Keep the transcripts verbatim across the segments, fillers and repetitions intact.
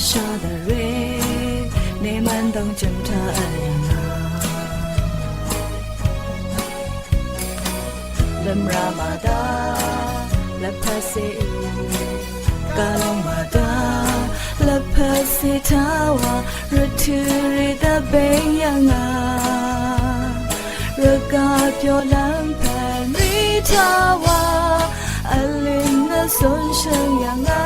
Shadare, nemandong jemta ayanga. Lemra mada, lepase, kalong mada, lepase tawa, ruturi da beyanga. Ragap yolam pen ritawa, alim na sunshang yanga.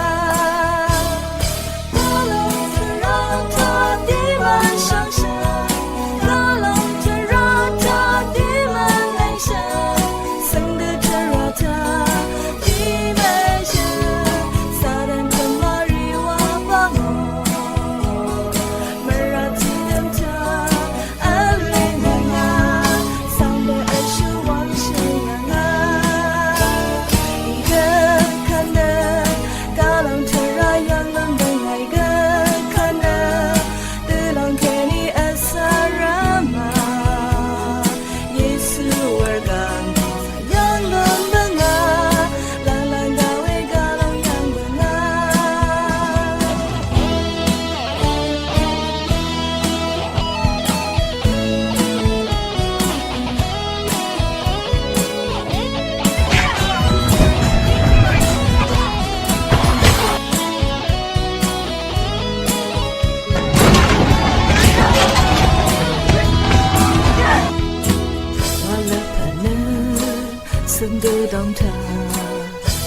Sındø dongta,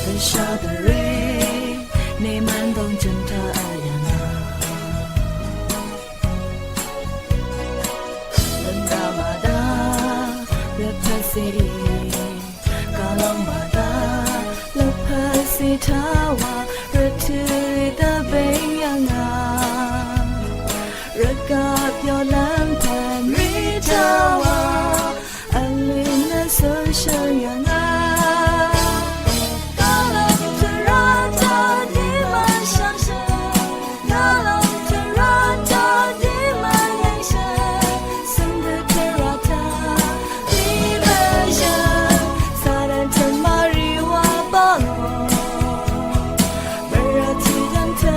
dø shadare, nemandong jønta ayana. Lvndamada, lvpasi, kalongmada, lvpasi tawa, rvtø da beyanga. Rvgap yolam pen ritawa, Alina social yanga. Kalong terata di man shangshang. Kalong terata di man yangshang. Sende terata di man shang. Saran temari wa balo. Berati danta.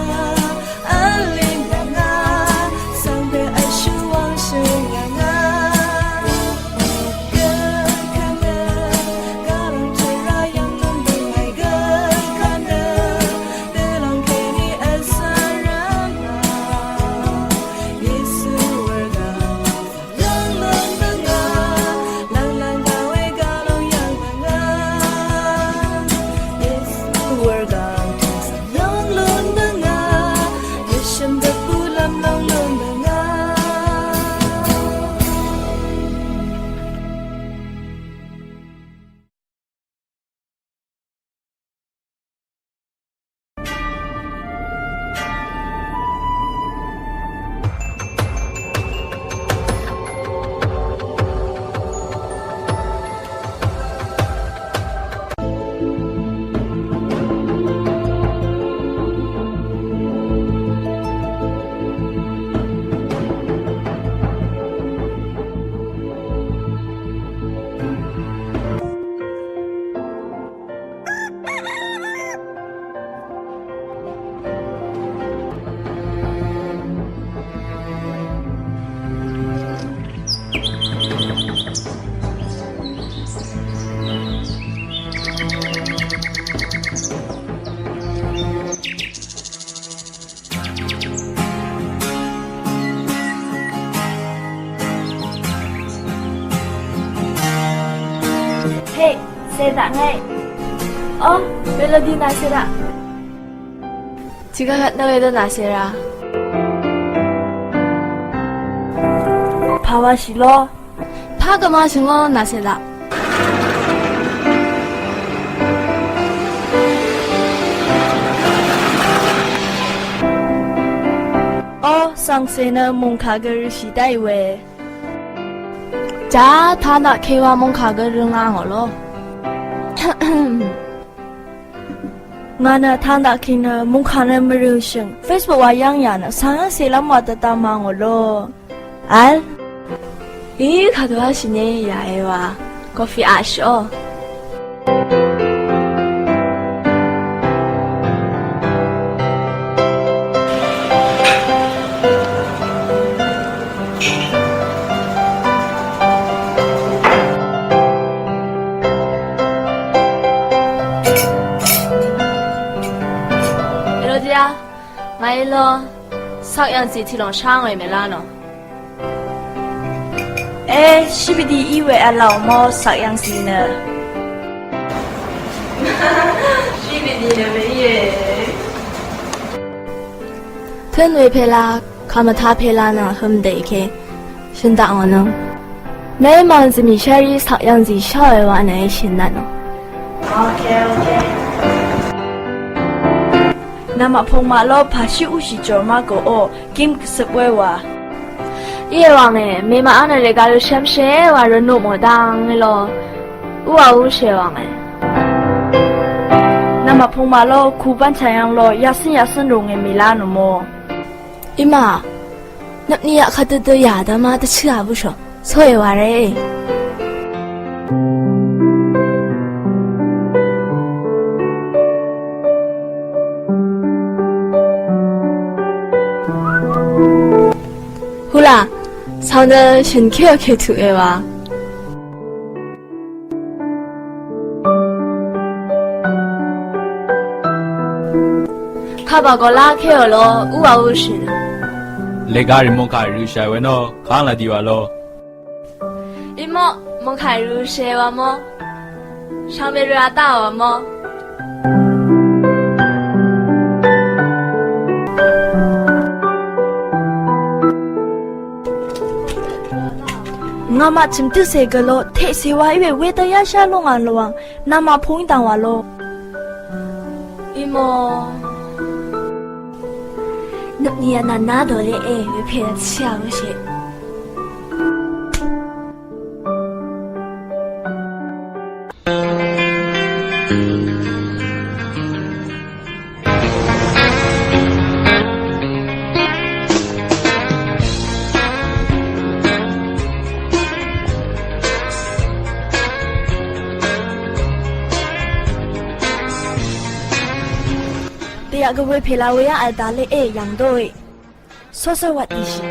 Hei, sè daq ngàí. Ó, Melody nàcè daq. Tiqgvp kvt nø wedø nàcè rà. Pàwà shì lo. Pà gvmà shvngø nàcè daq. Ó, svngsè nø mungkà gø rø shì daqì we. Jà taq naq kèwà mungkà gø rø ngà ngò lo. Ngà nø taq naq kènø mungkà nø mvrø̄shø̀ng. Facebook wa yv́ng yà nø svngsè lv́m wa dvdvm mà ngò lo. Vl. Í kadø vshì nø yà èwà. Coffee vshì ó. Yv̀ngzì tiq lòng shá ngòe mèlá nò. E, shíbidi í we vlàò mò shvk yv̀ngzì nø. Shíbidi nø mèíe. Tø̄n we pèlá, kàmvtá pèlá nø hø̀m dèké. Shø̀n daq ngò nø. Mèí mv̀ng zø̀mì shvrí shvk yv̀ngzì shá we wa nø shø̀n daq nò. Okay, okay. Namaq pungmaq lo pàshí ushì jòrmá gø̀ò gím gvsøp wéwa. Íe wàngé, mèmaq ánø lèga lo shvmshé wa rvnuq mò dang lo. Uwa ushé wàngé. Namaq pungmaq lo kubán chayang lo yasøn yasøn rungé mìlá nò mò. Ímá, nvpni yaq kadødø yà dvma dvchø a bǿshò. Sóe wa ré. Hula, saunø shø̀n kéò kètuq e wa. Kabà gò lá kéò lo, uwa ushì nø. Lèga rì mòngkà rø shàì we nò, kang la di wa lo. Imo, mòngkà rø shè wa mò. Shangbe rø a dá wa mò. Ngàmaq chø̀m tø̄sè gø lo, teqsè wa í we wedø yá shá lú ngà lú wàng, namaq pung í dv̀ng wà lo. Imo. Nvpni yà nà ná dò le e, we pè yà tshì a wø shè. Dèyaq gø we pèla we á vl dale e yv̀ng dóe. Sósó waq dìshì.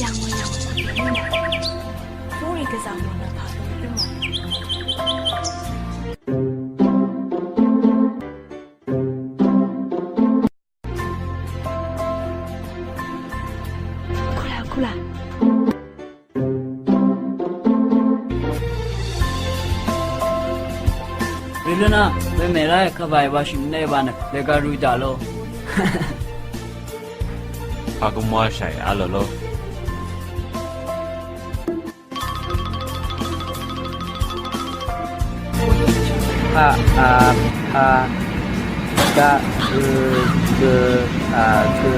Yv̀ng mò yv̀ng mò. Fúngrì gvzà mò nø pà dø dø mò. Kula, kula. Rìløna, we mèra e kavai wa shø̀n ne wa nø, lega rui daq lo. Kagø mwa shai a lo lo. Pa a pa, ga ø gø a gø,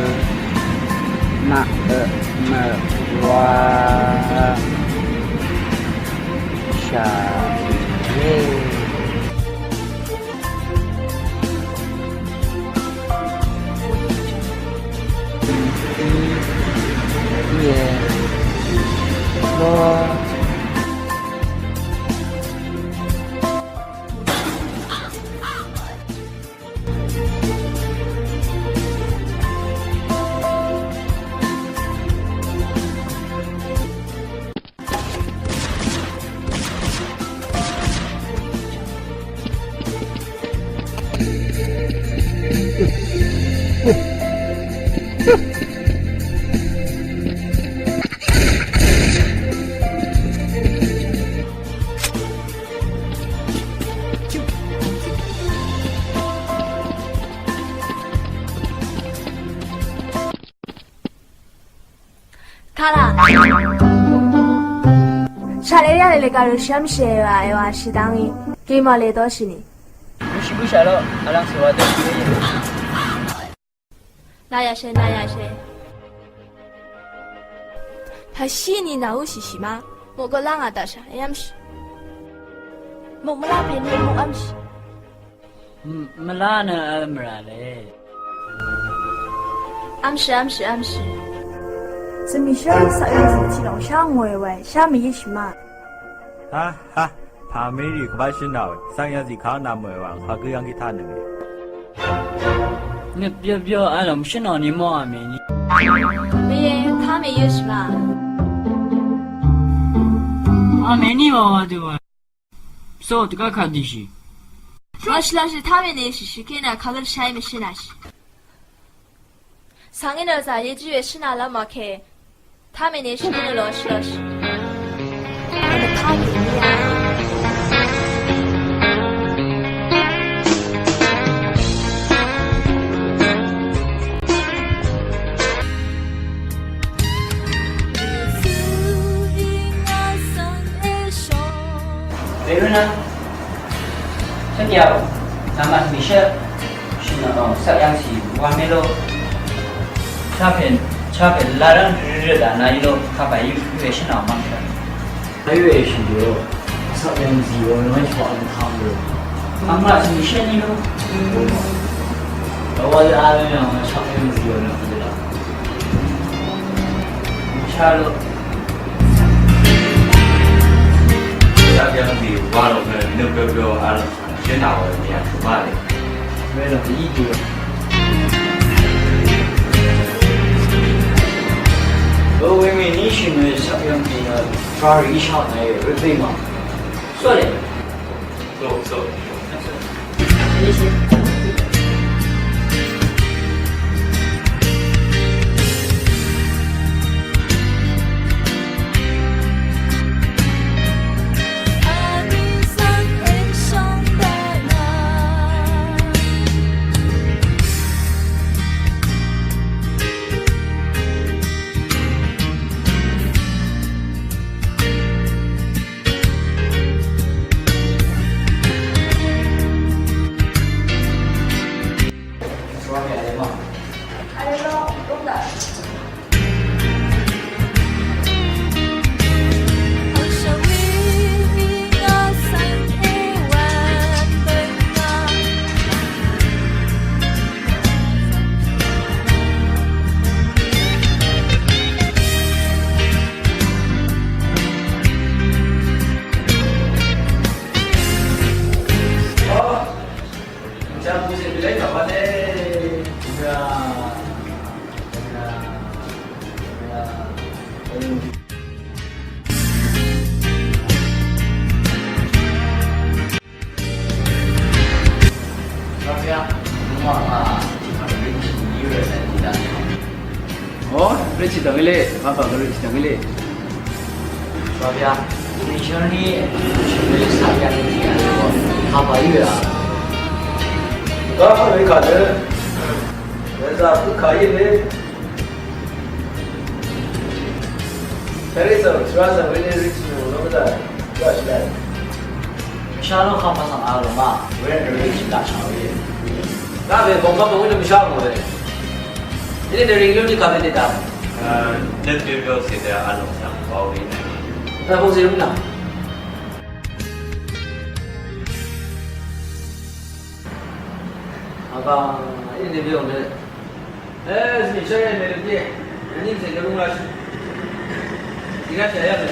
ma ø mø wa sha ye. Kala. Shale ya le ka lo sham she wa e wa shi dang i. Ki ma le do shi ni. Bushi busha lo, alang se wa do shi ni. Naya she, naya she. Pashini na ushi shima. Moko langa dasha, yamshi. Mok mala peni, mok amshi. Mvlá nø vl mvrà le. Vmshì, vmshì, vmshì. Zvmì shv́l saqyvzì tiqlòng shá ngòe wae, shá mvyǿshì ma. Ha ha, pàmérì kvbáshí nà we, saqyvzì kaq nà mòe wa, kagǿ yv́ng gí taq nø we. Nø byó byó vl lòng shø̀n nò ni mò a mèní. Mèyè tá mèyø shì ma. A mèní wa wa dø wa. So tø ka ka dì shì. Lashì lashì tá mèní shì shì kèní kadø shàì mèshì nashì. Sàngí nø zà yejì we shø̀n a la ma ke. Tá mèní shì nø lòshì lòshì. Nø tá mèní a. Werø nø. Shvt yà. Nà ma mì shvt. Shì nø, o, shvt yv̀ng shì wa mè lo. Chapè, chapè la rvng rø rø dà nà í lo. Kà pà í, í we shì nø ma shvt. Í we shì lo. Shvt yv̀ng zì lo, nø shvt yv̀ng taq lo. Nà ma shì shvt í lo. Lo wa a lo nø shvt yv̀ng zì lo nø. Shvt lo. Shvt yv̀ng zì wa lo nø, nø bø bø a lo. Shø̀n nà wē mì yà shø̀n má lè. Wē lò yí dø. Wē mì ní shì mì shaq yv̀ng dì nø, shaq rì shaq nà yē, wē zí mà. Sò lè. Sò, sò. Ò, rø chì dv̀ng í lé, papa gø rø chì dv̀ng í lé. Papa, rø chì dv̀ng í lé, papa í lé. Gø papa í kà dø. Rø zà pø kà í lé. Theresa, Theresa, wene rich no, no da. Wa shi da. Mishalo kha masang alo ma, wene rich da cha wene. Da be bong ma bong wene mishalo wene. Ini dari lo ni kami ni da. Eh, net yo yo si da alo sa, wa wene. Da bong si na. Apa, ini dia wene. Eh, zì shvngbe mèrvt íe. Yv̀ngní mvzè gvlúng lashì. Dìgv́n shàyv́ng nø.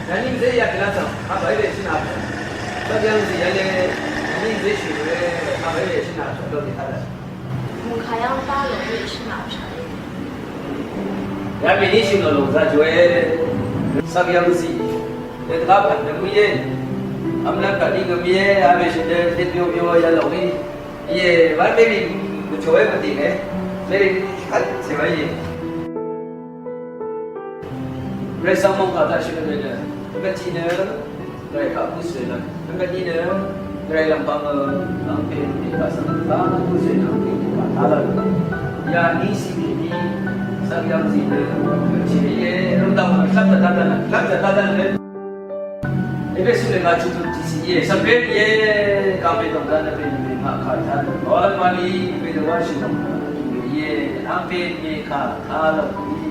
Yv̀ngní mvzè yà kèlá svng. Kàbà í lè shí nà pv̀n. Svng yv̀ng zì yv̀ng lè. Yv̀ngní mvzè shì rì. Kàbà í lè shí nà pv̀n. Lò dì kàdà. Mv̀ng kà yv́ng bá lò í lè shí nà pv̀n. Yv̀ng mì ní shì nò lò zà jòe. Svng yv̀ng zì. Dø dvgá pv̀n dø mø̀íe. Vmlv́m kàní gø mìe, a mèshø̀n dø dø byō byō yalòng í. Íe, wán mèrí mvchòe mvdìnge. Mèrí kvt cèwá íe. Gvray svng mòngkà daqshø̀n dø dø. Vmvt tiq nø, Gvray kaq bǿsø̀ nø. Vmvt tiq nø, Gvray lv̀mpvng, angpè mèkà svng dvgá bǿsø̀ nø angpè mèkà taq lv́m. Yà ní sì kèní, svng yv̀ng zì nø, vmvt tiq íe, rvmdv̀ng svng dvgá dvgá nø, svng dvgá dvgá nø. Epesu lè ngà chutu tisi ye, sàpé ye, kàpé tòng dvn nvpé nvpé ngà kà dvn. Lòlv́m màlì, pé dvwà shì lòng, ye, nvpé nvpé kà, kà lòng, ye,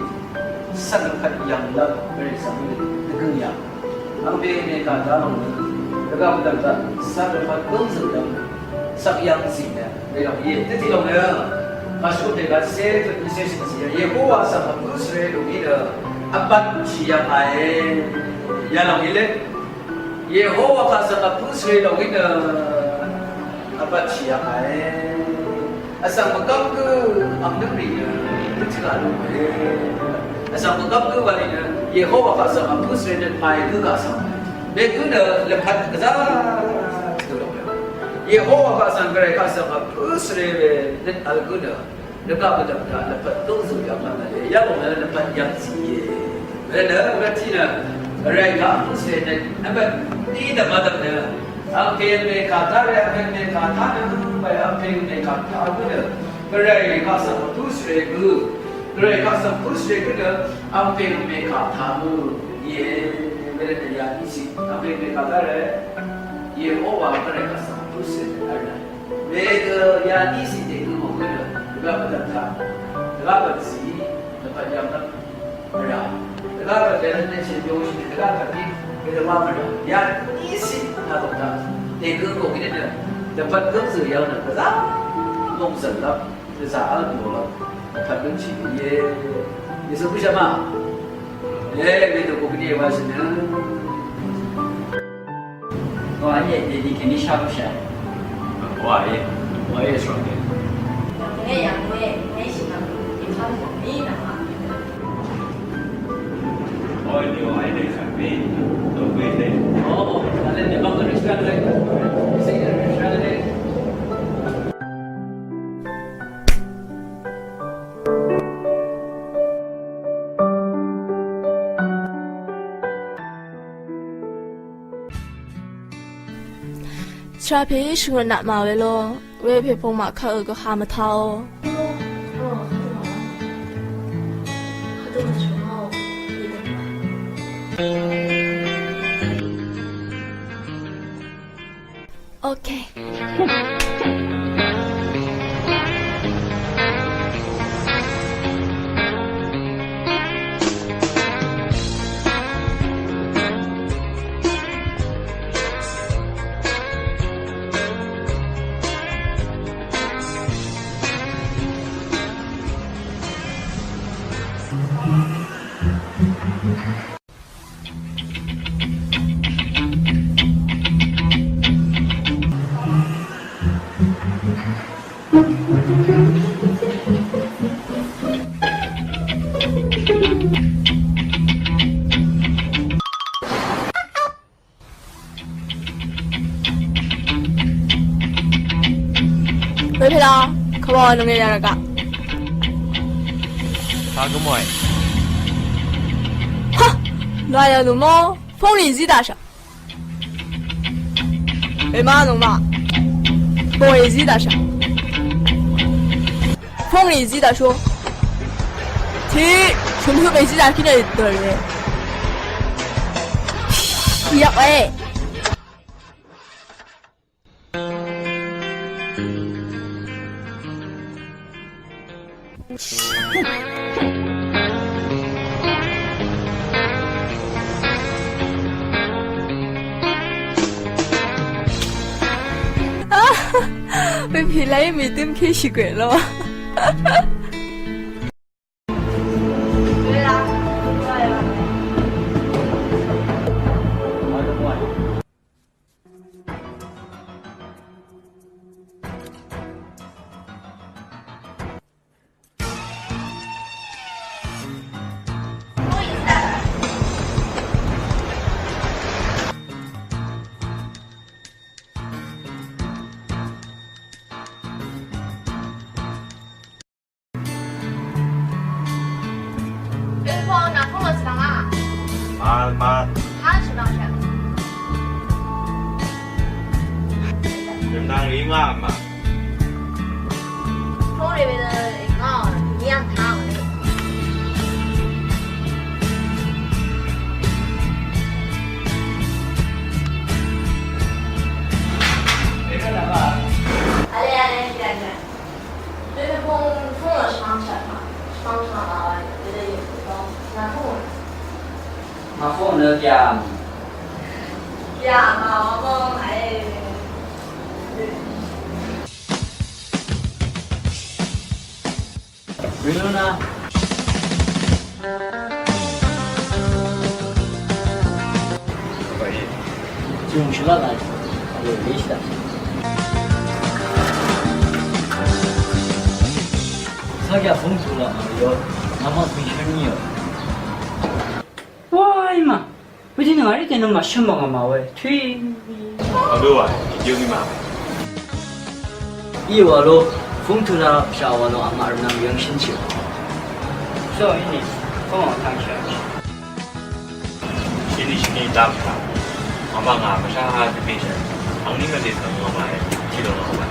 svng kvt yv̀ng lv́m, pé svng lè, dvgø̀ng yv̀ng. Nvpé nvpé kà dvn lòng, dvgv̀ng dvn dvn, svng kvt gø̀ng zø̀ng lv́m, svng yv̀ng zì dvn. Welòng íe, dø tiq lòng nø, kàshú pè gvt sè, tø pè sè shø̀n zì, Yehowa svng vpǿ svre lùng í nø, vbat shì yv̀ng àe. Yalòng í le, Yehowa kà svng vpǿ svre lùng í nø, vbat shì yv̀ng àe. Vsvng mvgvp gø ang nøng rì nø, dvtø a lú mve. Vsvng mvgvp gø wa rì nø, Yehowa kaq svng ang pø̄ svre nø, màì gø kaq svng. Mègø nø, lvpat gvzà, tø lú mve. Yehowa kaq svng gvray kaq svng ang pø̄ svre we, nø al gø nø. Rvgaq mvdv̀m taq lvpat dóngzø̀ yv̀ng lv́m v̄le. Yalòng nø lvpat yv̀ng zìe. Wenø rvtí nø Gvray kaq pø̄sè nø nvmbat dí dv̀m vdv̀m nø Angpè mèkà taq rvt Angpè mèkà taq nø bai Angpè mèkà taq gø nø Gvray kaq svng pø̄sè gø. Gvray kaq svng pø̄sè gø nø Angpè mèkà taq gø íe. Wenø nø yà ísì Angpè mèkà taq rvt Yehowa Gvray kaq svng pø̄sè nø rvt. Wedø ya ní sì dègø mò gø nø, dvgá bvdv̀m taq, dvgá bvdv̀m sì, dvpvt yv̀ng dvp, mvrà, dvgá bvdv̀m dvpvt shì yò shì, dvgá bvdv̀m dvpvt mvrà, ya ní sì nà dvpvt taq, dègø mò gø nø, dvpvt gǿngzø̀ yv̀ng nø, gvzá mòngzv̀n lvp, gvzá vl dò lvp, dvpvt gǿngshì gø íe. Yesu Krista ma, e, wedø gø gø nø wa shì nø. 我也给你给你吓唬吓。我也我也说的。我也我也没什么，你看我没干嘛。我有爱的生命，都会的。哦，那你帮我们translate，这个translate。 Shvra pè shvngøt naq mà we lo, we pè pung mà kaq ø gø ha mvtaq o. Ok. Wepela, kawà nònge yàrá gaq. Fagø mòe. Ha! Nà yà nò mò, fóngrì zí daqshà. Wema nò mà. Bòe zí daqshà. Fóngrì zí daqshú. Tiq, shø̀mhø kèzí daqkí nø dø̀lre. Yaq e. Wepè laq í mèdǿm késhì gø lo. Ø, pò nà fóngrì svng a. Màl, màl. Há shvbang shvng. Dø̀m nang rì ngà mà. Fóngrì we nø rì ngà, rì ngà taq. Vle, vle, vle. Nø pung fung nø shvngshvt ma. Shvngshvt ma wa nø dø yø pung. Nà fung. Nà fung nø byà. Byà ma wa pung ai. Rì nø nà. Jung shvlá laq. Lè lè shvlá. Kagya fung tula ma yo. Nama fung shani yo. Wai ma. Wedø nø ngàré dènø màshø̀m bvngà màwe. Tui. Vbø wa, yøng í ma. Í wa lo, fung tø̄ nà shà wa lo, àmaq rvnvng yv̀ngshø̀n shì. So, í nì, fung wa tang shà. Shì nì, shì nì, dam shà. Àmaq ngà, mvshá ha, dvbì shà. Àng nì mvdè svng ngà màe, tì lo ngà màe.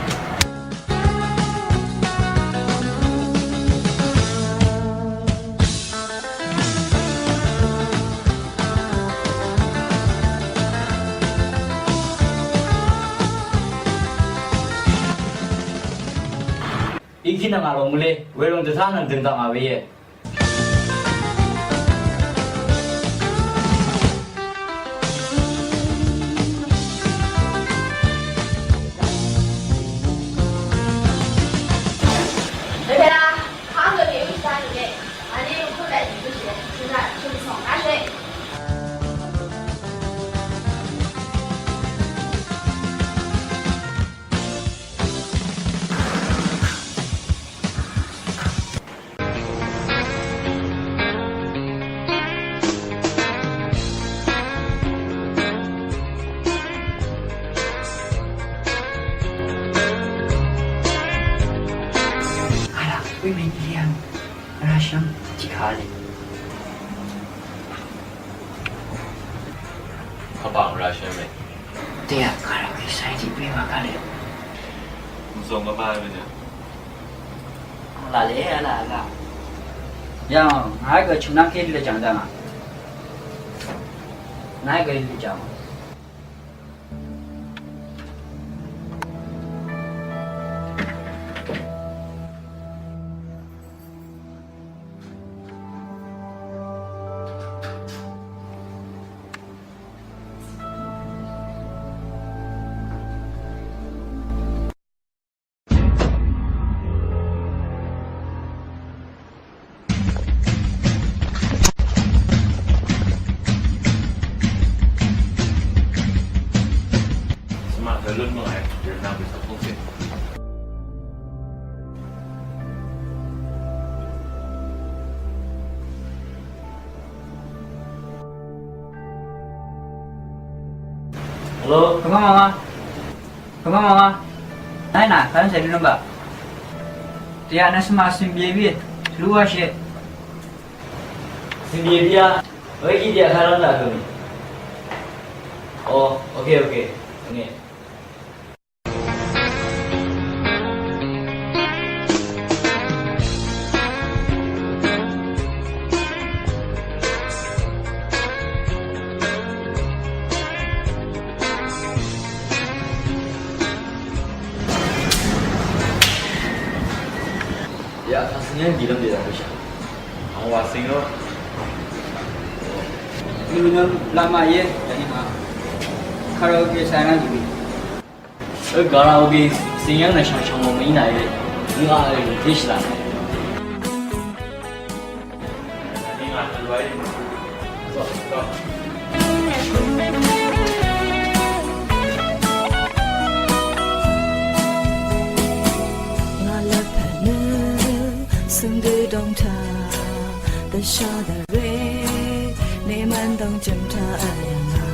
Ikí nvng a lòng mvlé, welòng dvtá nvng døngdvng a weye. Ara, ui mèn liang, ara shvng, jikali. Kàbàng ra shvngbe. Tè karaoke society bì wa kà lè. Mvzòng gø ma we nø. Lale ala ala. Yà, ngà gø chungnang kedi lè jàng dang a. Ngà gø lè jàng. Hello, kàngá màngá. Kàngá màngá. Nai nà, kàrán sè lúnúmbà. Tìyà nà svma svmbyebí. Lúwáshì. Svmbyebí á. Wé kí tìyà kàrán nà kàmì. Oh, okay, okay. Okay. Ya, kasih yang bilang dia tak bisa. Ang wasing o. Minum lama ye, jadi ma. Karaoke sana juga. Karaoke sing yang na shang shang mo mai na ye. Nga ye, tish la. Sungdø dongta, dvsha dvre, neman dong jemta ayanga.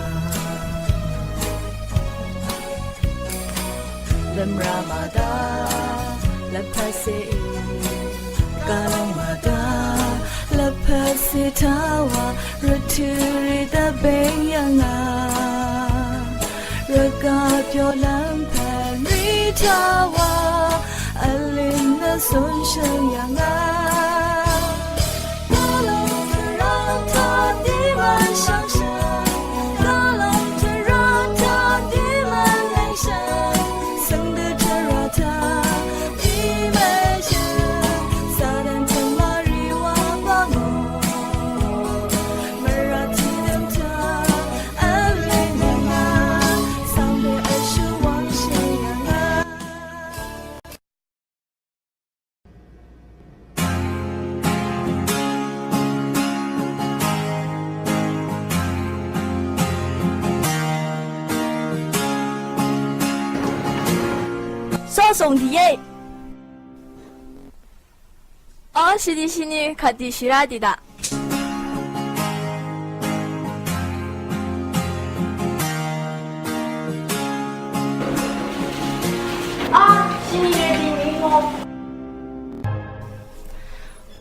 Lvmra mada, lvpase, galong mada, lvpase tawa, rvturi dvbeng yanga. Rvgaq pyolam pvri tawa, vlim nø sunshøng yanga. Galong tvrata diman shangshøng, galong tvrata diman lengshøng, sangdø tvrata diman shøng, sadan tmari wa bango. Sosong diye. Ò, shìni shìni, kàdì shìrá dì daq. Á, shìni wedì mì ngò.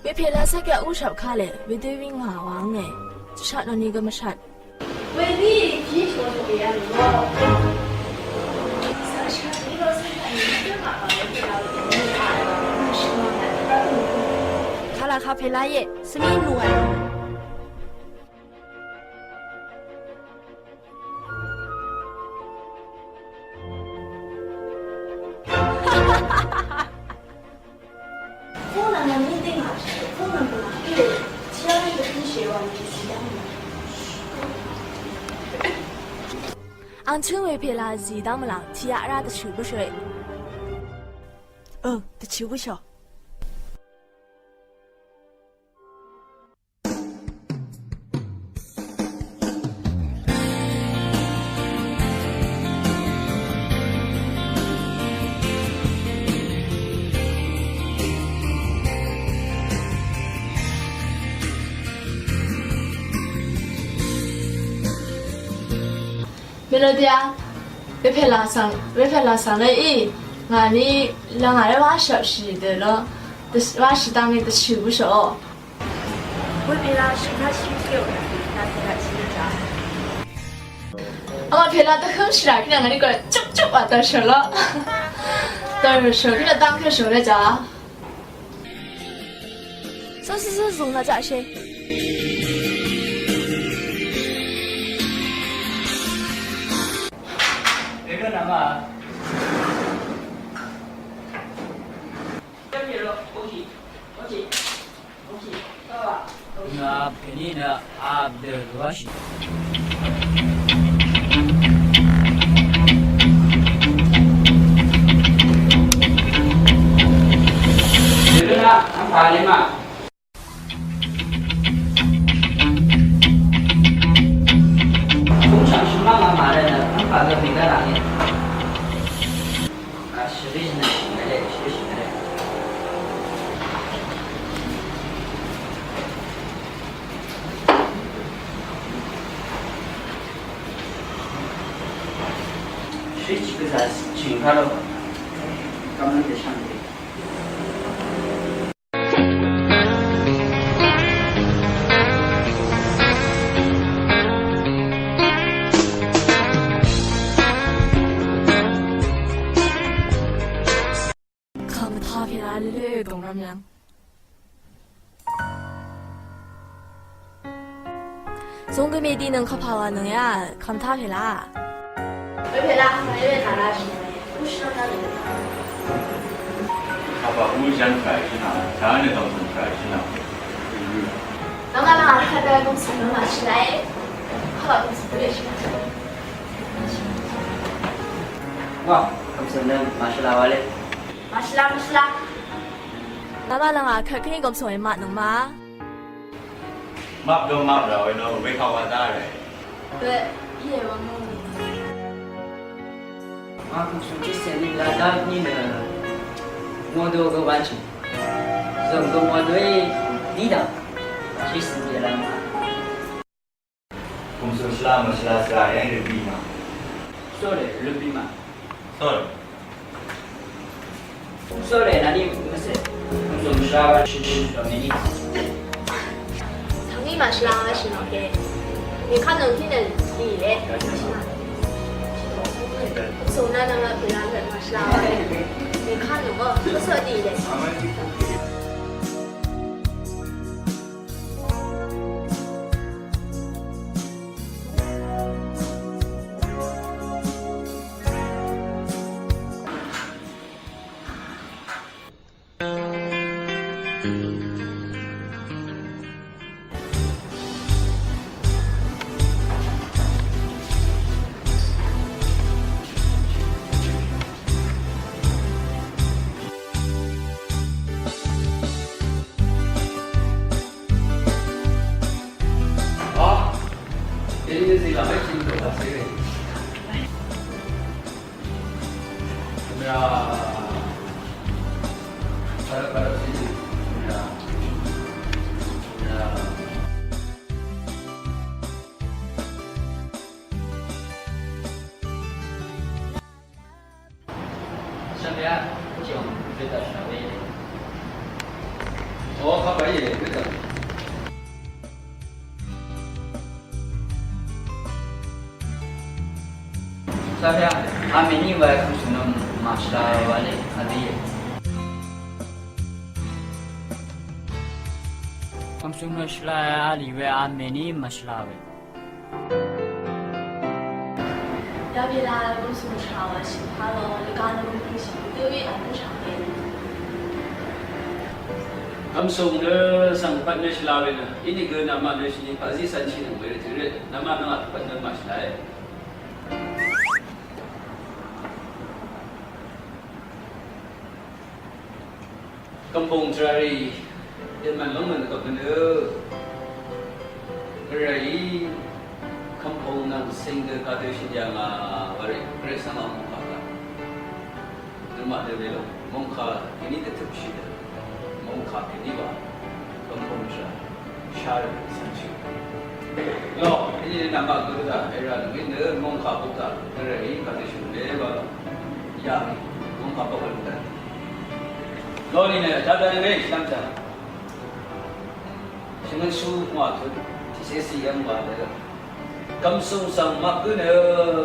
Wepè la sá kí aq úshap kalè, wedø wí ngà wàngè. Shvshat nò ni gø mvshat. Kala kapela ye, svmi nuwa. Ang chøng wepè la zì dv́ng mvlàng tiq yaq rá dvchø̀ bǿshø̀e. Ø, dvchø̀ bǿshø̀. Melodia, wepè la svng, wepè la svng í, ngàní lvngà ré wáshvpshì dø lo, wáshì dv́ngí dvchø̀ bǿshø̀ò. Wepè la shvngá shvngá kèò, nà pè la shvngá jà. Ama pè la dvhǿmshì rà kí nà ngàní gø chupchup wa dvshø̀ lo. Dvshø̀ kí nà dv́ngkèshø̀ ré jà. Só só só zùng nà jaqshe. Nà pèní nø Abdul Rashid. Dø nø Alimah. Kungshaq shvmv́ng a màrvt nø v́mpà gø mègv́n ràngì. A shvbí shvnø shvnø lé, shvbí shvnø lé. Shvbí chì gvzà chì kà ló. Kà mv́n dvshv́ng dvri. Kàmvtá pèla lelé dòngrám yv̀ng. Zònggø mèdinøng kapà wà nøng yà, kàmvtá pèla. Wepè la, wepè la, kapà wú zhv́n kàì shvnà, tàá nø dòng zòng kàì shvnà. Nvng a nvng a kàdø gøm svng nvng màshvlae. Kapà gøm svng bǿlè shvnà. Wa, gøm svng nvng màshvla wa le. Màshvla, màshvla. Nvng a nvng a kàdø gøm svng mànøng ma. Map dø map rà we nø we kà wa dá rè. Bø, íe wa mò. Wa kùmsù chit sè ni la dá ni nø mò dø gø wa chì. Zø̀m gø mò dø í dí dà. Chit sè ni la ma. Kùmsù shvla mø shvla svra yv́ng rvbì ma. Sóre, rvbì ma. Sóre. Sóre, nani mvsè. Kùmsù shvla wa shvla mvsè. Tangí màshvla wa shvla ke. Mì kà nøng tì nø lì le. Kùmsù nana wa pè la màshvla wa. Mì kà nøng wa. Kùmsù lì le. Ò, dèní nø zìlvng mèshì dø dvsè. Mìà. Kàrvt kàrvt zì. Mìà. Safia, a mèní wa kvmsùng nø màshvla wa lé, a dø íe. Kvmsùng nø shvla a lì we a mèní màshvla we. Yabila gumsung shawa shipalo, lugana gumsung shipalo, dø we a dø shapalo. Kvmsùng nø svng pvt nø shvla we nø, inìgø namaq nø shini pazí sanshi nø we tø rø, namaq nø pvt nø màshvla e. Kvmpung tvrari, yvmvn lvngmvn kvpvn ø. Vrayí, kvmpung nvng sing dø kadø shidya nga, vrayí, vrayí svng a mungkha ka. Døma dø velo, mungkha, kini dø tøpshi dø. Mungkha kini ba. Kvmpung tvrari. Shar sanshì. Lo, ini nama gurda, era ngi ne mongkha bukta, era i ka de shung le ba lo. Ya, mongkha bukta. Lo ni ne, da da ne, shang ta. Shang su mwa tu, ti se si yang ba de. Kvmsung svng mvp gø nø,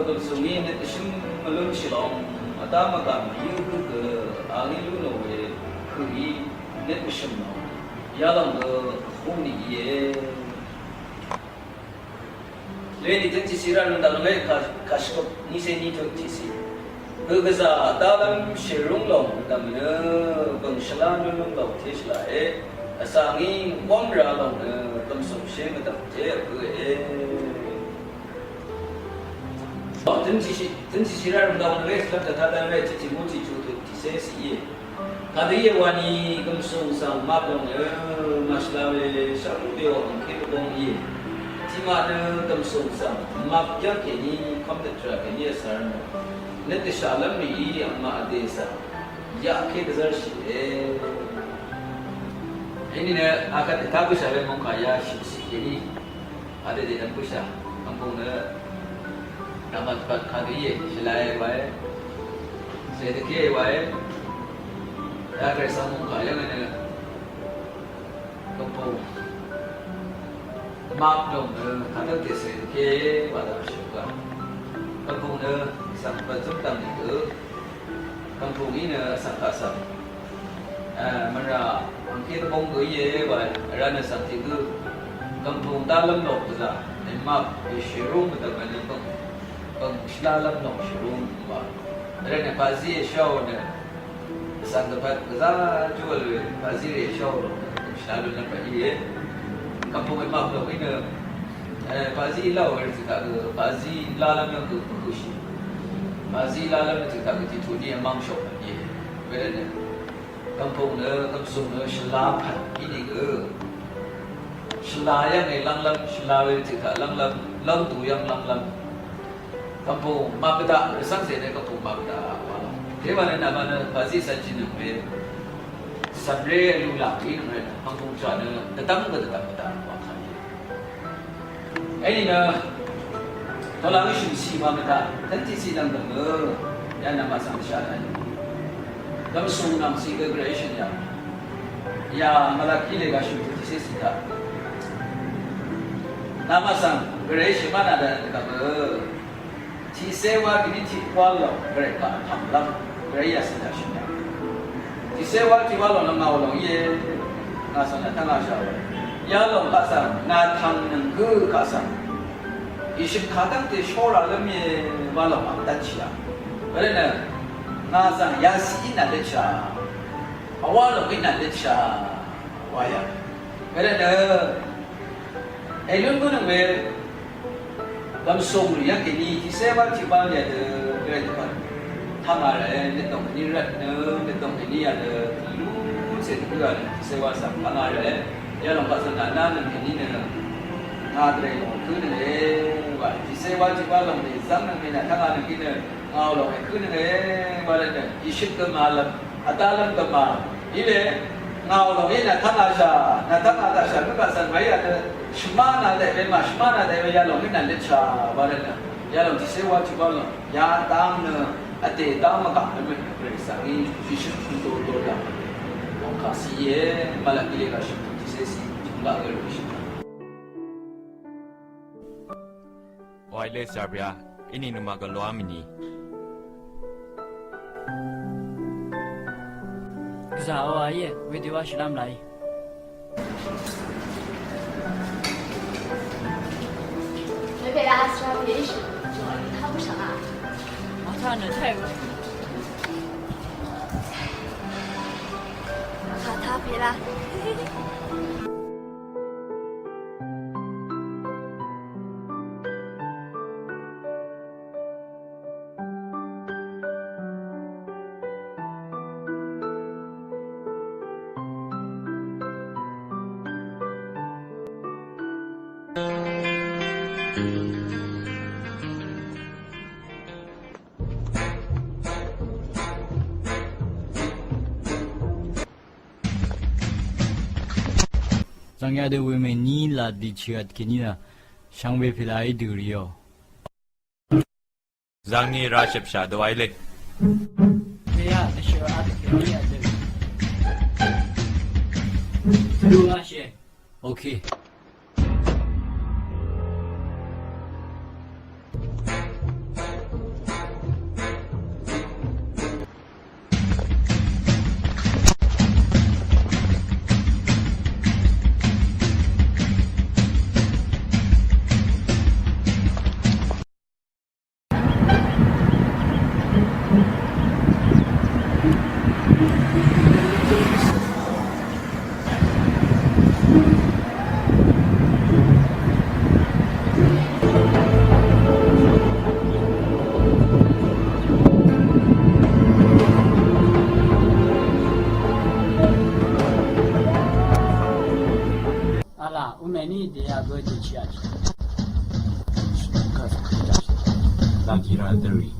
kvmsung í nøt shø̀m mvlún shìlòng, vdá mvgà mvyǿ gø gø, a ngí lú nò we, høq í nøt shø̀m nò, yalòng gø, vhú nì íe. Leni tøn tìcì rvt rv̀m dv̀m lv́ng kà, kàshvkøp nícé ní tøn tìcì. Høq gvzà dálv́m shèrúng lòng mvdv̀m nø bø̀ng shvlá nǿnlúng lòng té shvlàe. Vsvng í mvwv́m rā lòng nø kvmsùng shé mvdv̀m té vgø̄e. Tøn tìshì, tøn tìshì rá rv̀m lòng nø ré svlv́m taq taq dv́m ré tì Timoti chu tø tìcé cìíe. Kadø íe wani kvmsùng svng map lòng nø màshvla we shvlá rú bèò angké dvbóng íe. Tiqmaq nø kvmsùng svng map yv́ng kèní kv́m dvtrà kèní vsvr nø. Nøt dvshà lv́m rìí angmaq vdè svng yaqké dvzv́rshìe. Eni nø akvt dvtá bǿshà we mòngkà ya shø̀msì kèní. Adø dèdvm bǿshà. Kvmpung nø dvmvt dvt kadø íe. Shvlae wae. Sèdvké wae. Ya Gvray svng mòngkà yv́ng nø. Kvmpung. Map dòng nø kadø dèsè dvké wa dvm shø̀m gà. Kvmpung nø svng bvzøm dvm nìgø. Kvmpung í nø svng kaq svng. Mvnrà angké dvbóng gø íe wa rvt nø svng tiq gø. Kvmpung dálv́m lok gvzà. Èmap èshèrúng mvdv̀m nø bvng. Bvng shvlálv́m lok shèrúng wa. Rvt nø paqzí èshá ò nø. Vsvng dvpvt gvzá júvl we paqzí rì èshá ò lok nø. Shvlálv́m lok paqzí íe. Kvmpung èmap lok í nø. Paqzí laq we rì tø̀taq gø, paqzí lálv́m lv́m gø bvhøshì. Paqzí lálv́m rì tø̀taq gø tiqtuni vmv́ng shok pvt íe. Wervt nø, kvmpung nø, kvmsùng nø, shvla pvt í nìgø. Shvla yv́ng e lv́nglv́m, shvla we rì tø̀taq lv́nglv́m, lv́ngdu yv́ng lv́nglv́m. Kvmpung màbvdaq, rvcv́ngcè nø kvmpung màbvdaq wa lò. Tewa nø nvma nø paqzí cv̄n jì nø we. Cv̀mré vlu laq í nø we. Kvmpung tvrà nø dvdv́m gø dvdv́m bvdaq wa kà í. Eni nø tola gø shø̀msì wa mvdaq. Dv́n tiqsì dv̀ngdv̀ng gø. Ya nvma svng dvshà taq í. Kvmsùng nvng sì gø Gvray shø̀n yà. Ya Malaki lè gà shø̀n tiqsè sì taq. Nvma svng Gvray shø̀n mvnà dv̀ngdv̀ng gø. Tiqcé wá kèní tiq wá lòng Gvray kaq tv̀ng lv́m Gvray yà cìng daq shø̀n yà. Tiqcé wá tiq wá lòng nø ngàò lòng íe. Ngà svng nø tv́ngá shà wà. Yalòng kaq svng ngà tv̀ng nøng gǿ kaq svng. Ìshø̀m kàdv́ngte shóra lv́m íe wá lòng aq dvtshì yà. Wervt nø ngà svng yà cìí nà dvtshà. Vwá lòng í nà dvtshà. Wà yà. Wervt nø èlún gǿ nøng we. Kvmsùng rì yv́ng kèní tiqcé wá tiq wá lì yà dø gvray dvpvt. Tv́ngā rvt, nøt dòng kèní rvt nø, nøt dòng kèní yà dø, lúnse dvgǿ yà dø, tiqcé wá svng tv́ngā rvt. Yalòng kaq svng nà nà nøng kèní nø, ngà dvrèy lòng kǿ nøng e, wa, tiqcé wá tiq wá lòng dè zv́ng nøng kèní nà tv́ngā nøng kèní nø, ngàò lòng e kǿ nøng e, wa rvt nø, ìshøt gø màlvm. Vdálv́m gvmà. Iwe ngàò lòng í nà tv́ngā shà, nà tv́ngā daqshà mø kaq svng wàí vdø shvmá nà dèwe mà shvmá nà dèwe yalòng í nà lvtshà wa rvt nø. Yalòng tiqcé wá tiq wá lòng yadv́ng nø vdè dv́ng mvgaq nø møt nø Gvray svng í tiqshøt tø do do dv̀ng. Lòng kà sí íe, Malaki lè gà shø̀m tiqcé Wa ilé Sabia, ini numa ga lwa mini. Gvzà wa íe, wedø wa shvlám làí. 没陪他吃，别人一起做，他不成啊。啊，他能太有。好，他陪了。 Zangni dø weme ni la di chigat keni la shangbe pela i dø rio. Zangni ra shepsha dø waile. Pela dø shira dø keni la dø. Dø wa she. Okay. Ala, umeni de ya go de chiach. Lagira three.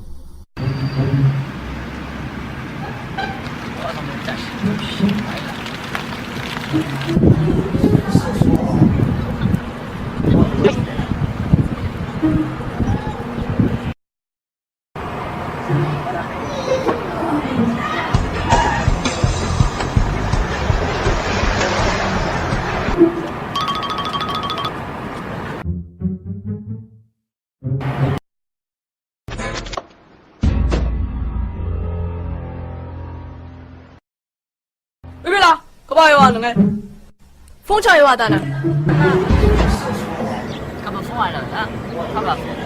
Ui, bela, kaba yowa nønge. Fong cha yowa dana. Kaba fong a la da. Kaba fong.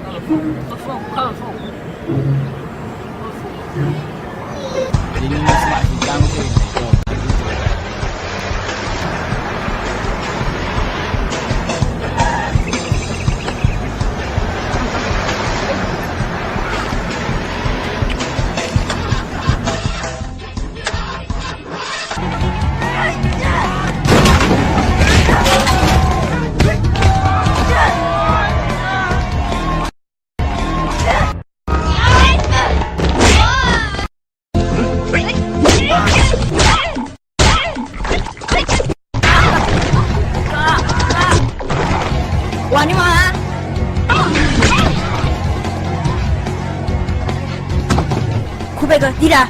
Kaba fong. Kaba fong. Kaba fong. Wani ma. Kubega dira.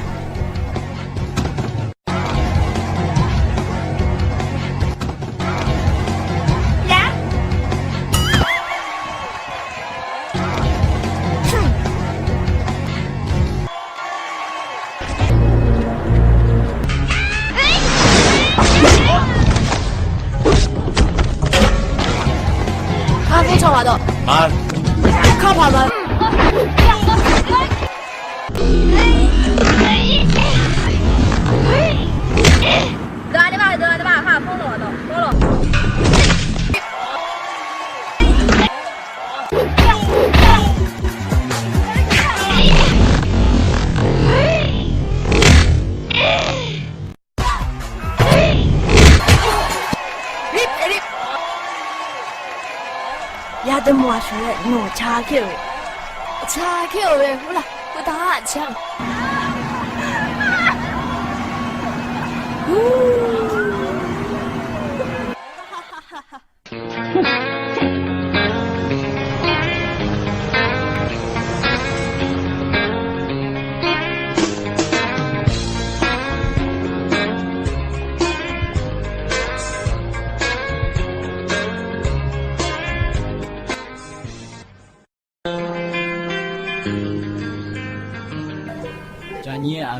Kafé 超好的。啊。靠跑吧。 Yadø mwa shvle nò chakèò we. Chakèò we, hula, kutaq chang.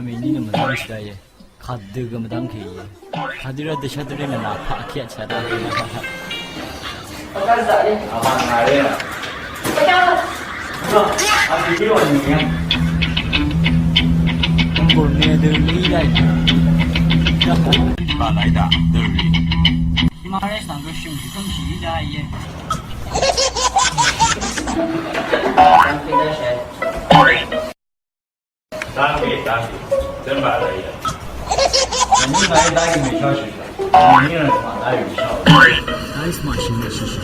Mì ní nø mvdv́ng shì dá íe. Kadø gø mvdv́ng kèíe. Kadø rá dø shá dø ré nø nà paq kí a chá dá. Mvgùr mì dø mí dá íe. Bà láy dà dø rì. Mvgùr mì dø mí dá íe. Dá pè, dá pè. Dv́nbà dv́ í dv́. Dv́nbà í dv́ í mèshá shì. Dv́nbà í dv́ í mèshá shì. Dv́nbà í dv́ í mèshá shì.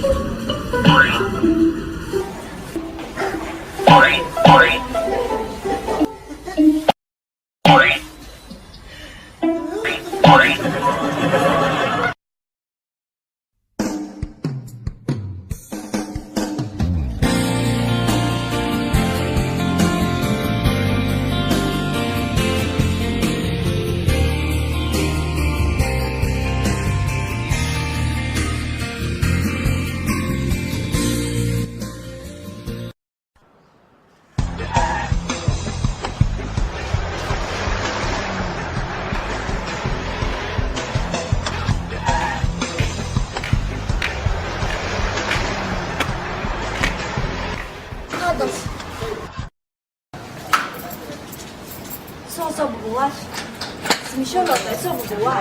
Só, só bùgùwá. Sìmìshó lò pè só bùgùwá.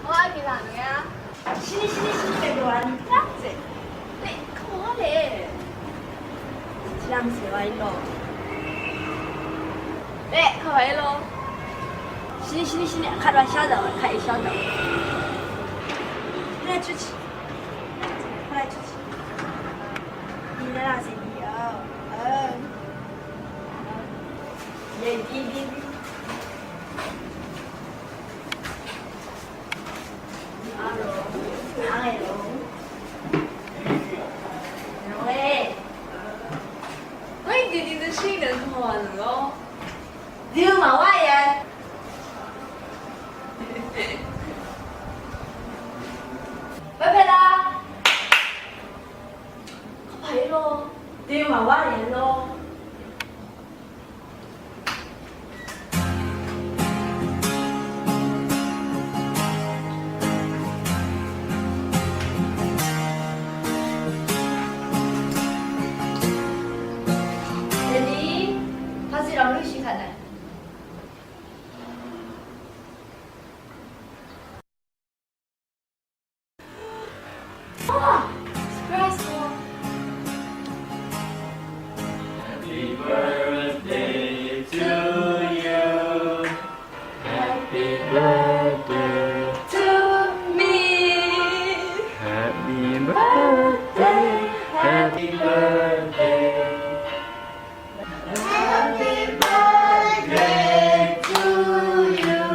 Ò, a kì là ngà. Shini, shini, shini, kèdò wà nì. Lè, kà wà lè. Shìlàng sè wà í lò. Lè, kà wà í lò. Shini, shini, shini, kà wà shà dà, kà í shà dà. Lè, chuchi. Lè, chuchi. Nì nà là sè nì yà. Ò. Lè, di, di, di. Oi, dì dì dì shì nø tò wà nø lò. Dì mà wà yà. Bye bye la. Kà pà í lò. Dì mà wà yà lò. Daddy, pàzí rvng lúshì kvt nø. Surprise. Happy birthday to you. Happy birthday to me. Happy birthday, happy birthday. Happy birthday to you.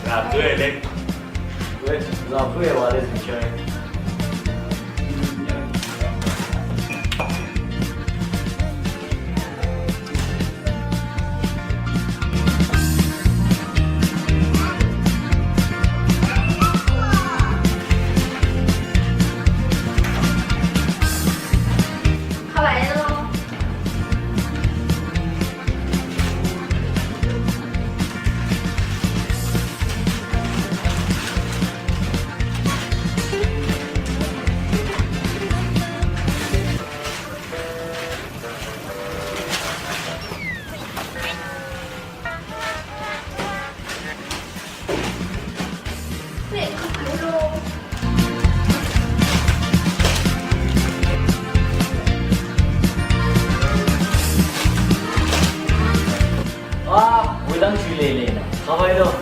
Lafbǿe lé. Lafbǿe wa lé zø̀nshø̀ng. 哇，會等住你嚟啦，下位咯。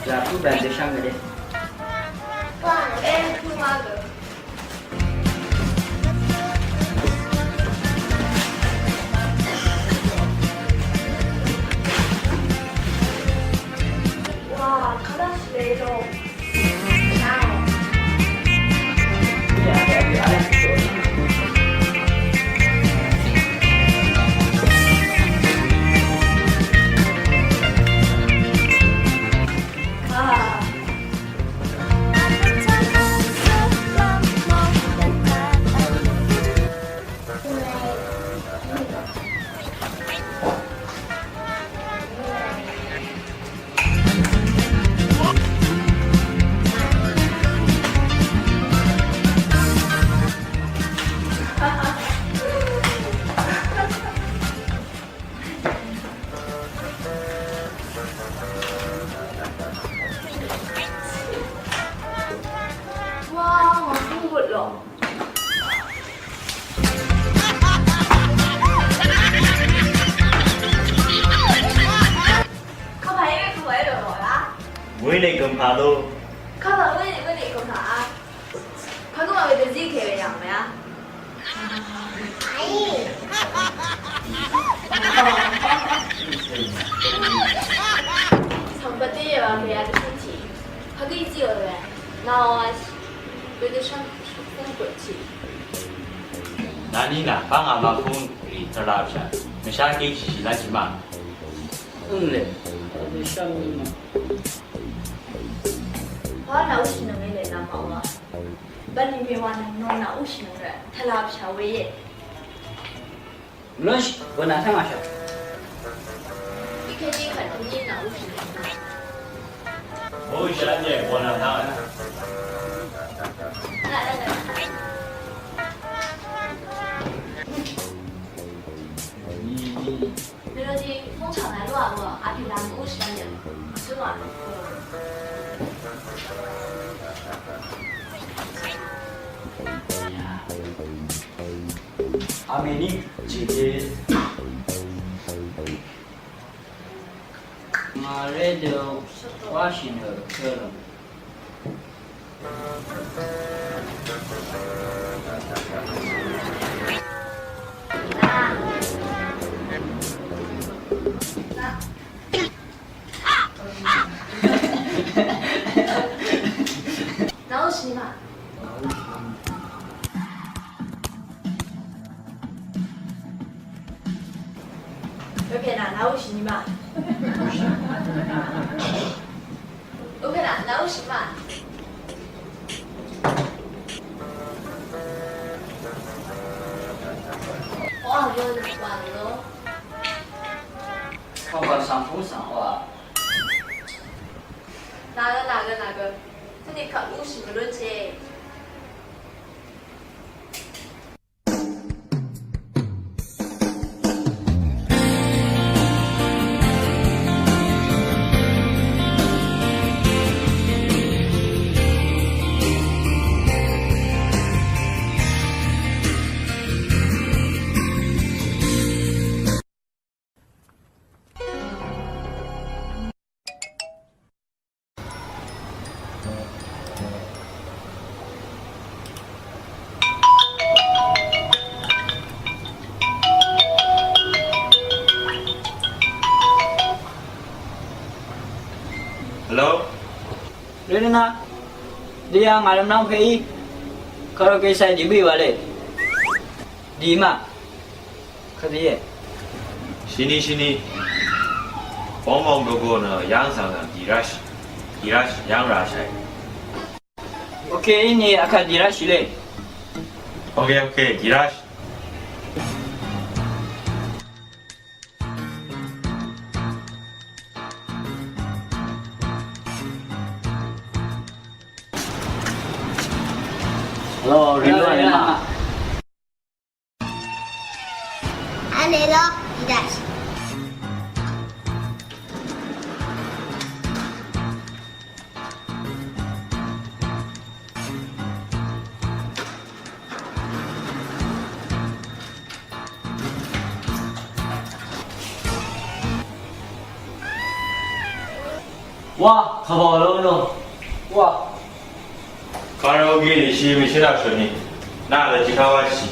Giờ phút bàn để sang người đi. Ê, không qua được. Wow, khá là dễ rồi. Wow. Wow, không vượt lắm. Không phải, không phải được rồi á. Mới này còn phá luôn. Không phải, mới này, mới này còn phá. Phá cái mà người ta di kể về nhà mày á. Sambati ya ke ya ti. Hagi ti yo le. Na wa. Bede shan. Nani na banga ma fung ri tara sha. Misha ke shi shi la chi ma. Ung le. Bede shan ni ma. Wa na u shi na me le na ma wa. Bani me wa na no na u shi na re. Tara sha we ye. Mlunsh, bø̀nà táng màshà. Ikedi kàdúnyé nà ó shì nà. Ó shì nà bø̀nà táng màshà. Melody, 通常來錄啊，我阿皮蘭，我喜歡你，是嗎？ Ameni jìde. Ngà rédø wáshì nø tø̄lø̀m. Nà ó shì nì mà. Wē pè nà, nà ó shì nì mà. Wē pè nà, nà ó shì nì mà. Wà ló, wà ló. Kà wà sàng fú sàng wà. Nà gø, nà gø, nà gø. Tø̄ni kaq lúshì mvlún chē. Hello? Rønø na. Dø yà ngà lvm nvng pè í. Karaoke site dì bǿì wa lè. Dì ma. Kadø íe. Shini, shini. Bóng bóng gø gø nø yv́ng svng nø dì rashì. Dì rashì yv́ng rashì. Ok, íni akvt dì rashì lè. Ok, ok, dì rashì. Hello, Rima, Rima. Anelo, Dash. Wa, kàbà ló lò. Wa. Karaoke lè ṣe mèṣẹ́lá ṣọ ni. Náà lọ jí ká wá ṣì.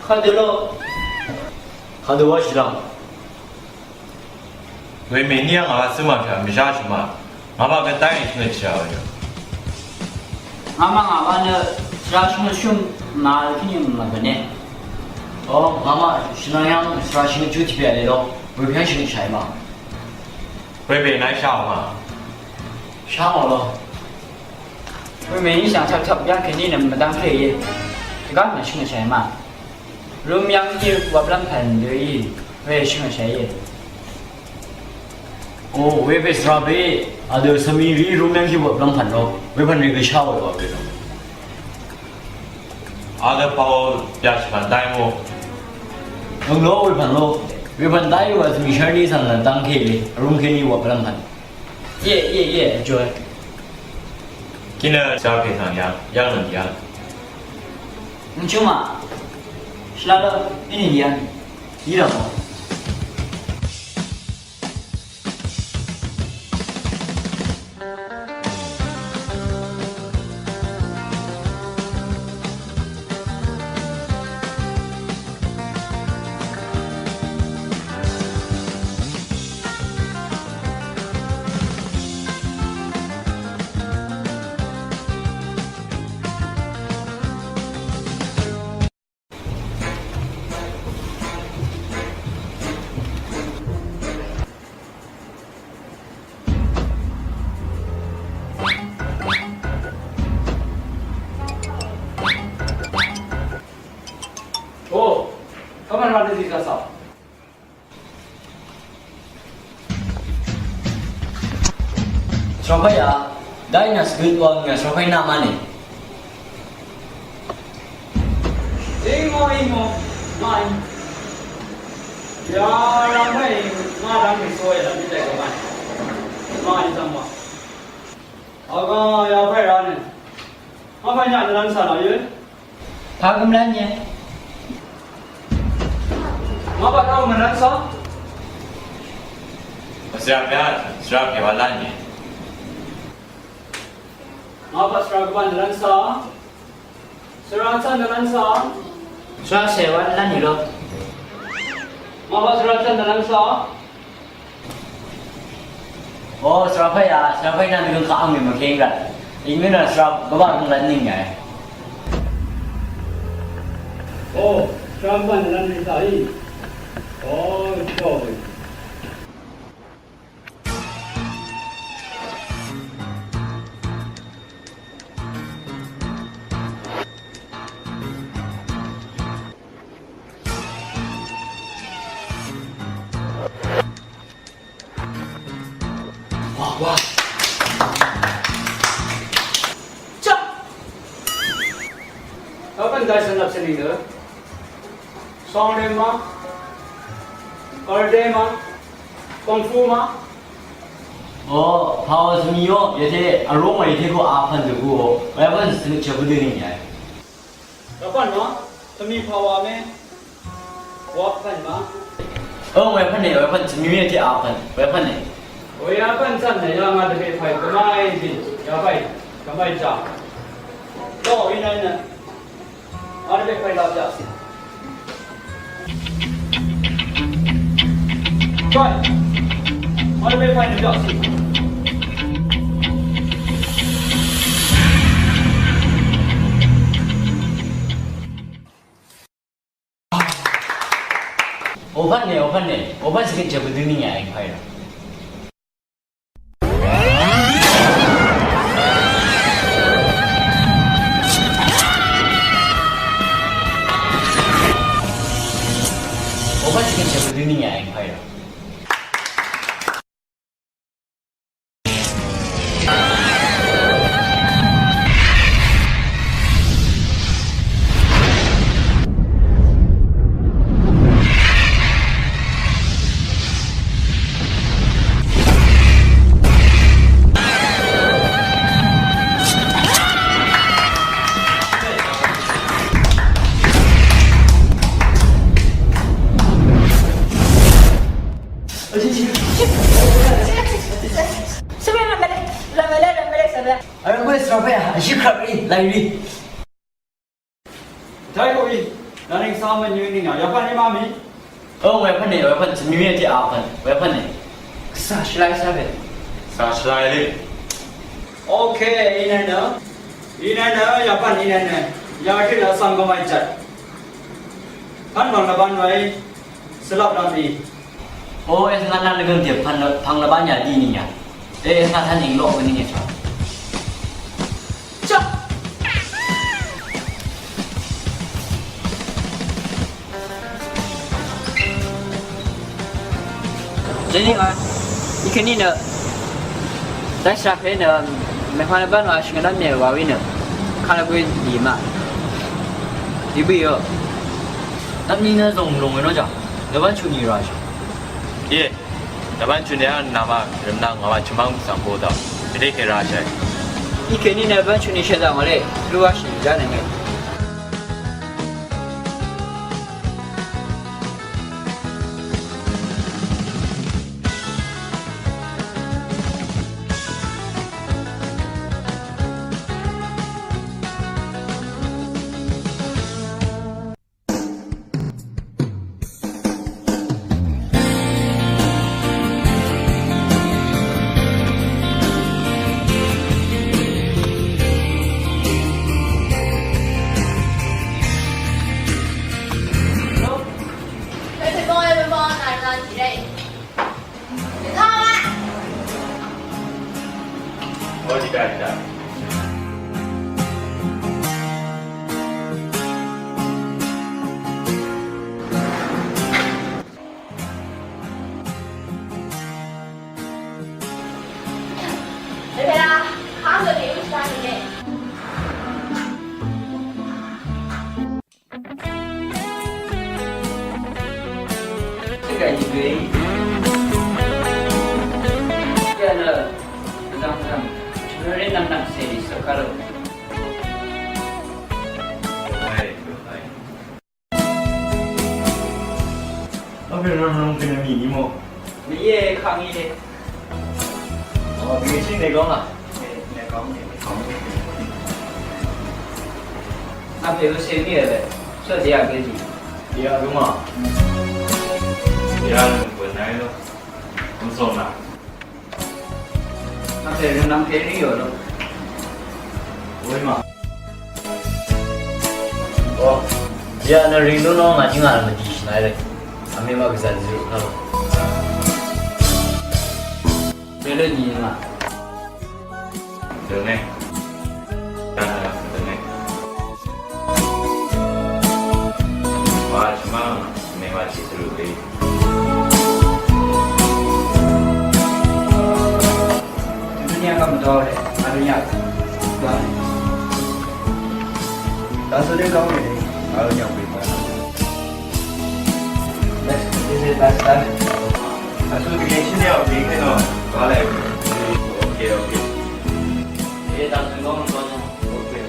Kàdé lọ. Kàdé wá ṣì lọ. Wemèní ngà wa cǿ màpyà mvzhá shø̀n ma. Ngà wa gvdá ngì shvngøt shà wa yø. Ngà ma ngà wa nø shvra shvngøt shø̀n ma kí ni mvbø̀n e. O, ngà ma shvra yv́ng shvra shvngøt shø̀n tiq pè lè lo. Wepyv́ng shvngøt shà ma. Wepè nà shà ma. Shà ma lo. Wemèní shvngøt shà tap yv́ng kèní nø mvdv́ng kèí. Gv́ng nø shvngøt shà ma. Rúm yv́ng í wvp lv́m pv̀n dø í, we shvngøt shàí. O, we pè svra pè, vdø svmi rì rúm yv́ng í wvp lv́m pv̀n lo, we pv̀n we gø shá we wa we lo. Vdø pàò yà shvngøt dai mo. Øng lo we pv̀n lo, we pv̀n dai wa svmi shvni svng nø dv́ng kèí, rúm kèní wvp lv́m pv̀n. Ye, ye, ye, joy. Kí nø shvra pè svng yv́ng, yv́ng nø yv́ng. Mvchøng ma. Shvla lo, ini yan. Yi lo mo. O, kàmvn wa dø dì gvsà. Shvra pè ya, dai nà svgøt wa ngà shvra pè nà mvnì. Imo, imo, mai. Ya, la mai, ma dang mi so ya, mi dai ka mai. Mai dang ma. Aga, ya pai ra ne. Ma pai nya dang sa la ye. Pà gø mvlv́n íe. Ngà bvt rv́ng mvnv́n sá. Svra pè, svra pè wa lv́n íe. Ngà bvt svra gvbàn mvnv́n sá. Svra cv́n mvnv́n sá. Svra cè wa lv́n íe lo. Ngà bvt svra cv́n mvnv́n sá. O, svra pè ya, svra pè nà nìgøn kaq angmè mvkeng gvt. Ingmè nà svra gvbà gøn gvt nìng ya. O, svra gvbà nà nìgøn kaq í. O, chò. Wa, wa. Chap. अपन दाई संदर्भ से नहीं दे। Song name ma? Karate ma? Kung fu ma? O, pàwà svmi yo, yate, aroma yate ko apan de ko, wa ya ban svmi chabu de ni ya. Rvpv̀n ma, tvmi pàwà mè. Wapv̀n ma. Ò, wepv̀n nè, wepv̀n, tvmi mè tiq apv̀n, wepv̀n nè. Ò, yapv̀n cv̀n nè, yà ngà dvbè pàì gvmai dì, yapv̀n, gvmai jà. Tò, inai nè. Ngà dvbè pàì lap jà sì. Choi, oj lé pay nø jaq si. Open ne, open ne, open skin jabuduni ya empire. Open skin jabuduni ya empire. Sebe rambele, rambele, rambele, sebe. Ara gwe sebe ya, ashi krabri, lairi. Jai ko i, naning sama nyuni nga, yapan ni mami. Oh, weapon ne, weapon, mi mi ti apan, weapon ne. Sa shilai sabe. Sa shilai le. Okay, inana. Inana, yapan inana. Yaki la sanggamai chat. Pan bang laban wai, selap lami. O, e, ngà nvng dvgø̀n dvpvn pvng lvbán yà dí nìyà. E, ngà tán ing lok nìyà chwa. Chwa. Jeni a, ikeni nø, dashra pe nø, mèhwa lvbán wa shvngø dvmè wa wi nø, kala gwe dì ma. Dì bì yo. Dvmni nø zong lung nø ja. Lvbán chu ni ra ja. Ye. Lvbán chuni a nama rvmnang ngama chumang sangpo da. Bide ke ra shai. Ikeni na lvbán chuni shedang wale. Luwa shi jane nge. Ơ, pè nvng nvng pè nvng mì ní mò. Mì íe, kang íe. Ơ, pè nvng shíng nè góng à? Nè, nè góng, nè góng. Ơ, pè nvng shíng íe lè. Sò dì yà gø jì. Dì yà gø mà. Dì yà gø bø̀n nà í lò. Nvng sò nà. Nvng pè nvng pè rí yò lò. Wē mà. Ò, yà nà ring dø nò ngà jì ngà mvdì shì nà rē. Vmē mà gvzà zì rø kà lò. Pè lē nì ngà. Dø ngē. Dø ngē. Wa chma, mè wa chi tru de. Dunya ka mdore, arunya. Ba. Tasu de ka de, arunya wi ba. Bas, this is bas ta. Tasu de ke shi ya de ke no. Ba le. Okay, okay. Ye tasu no no. Okay.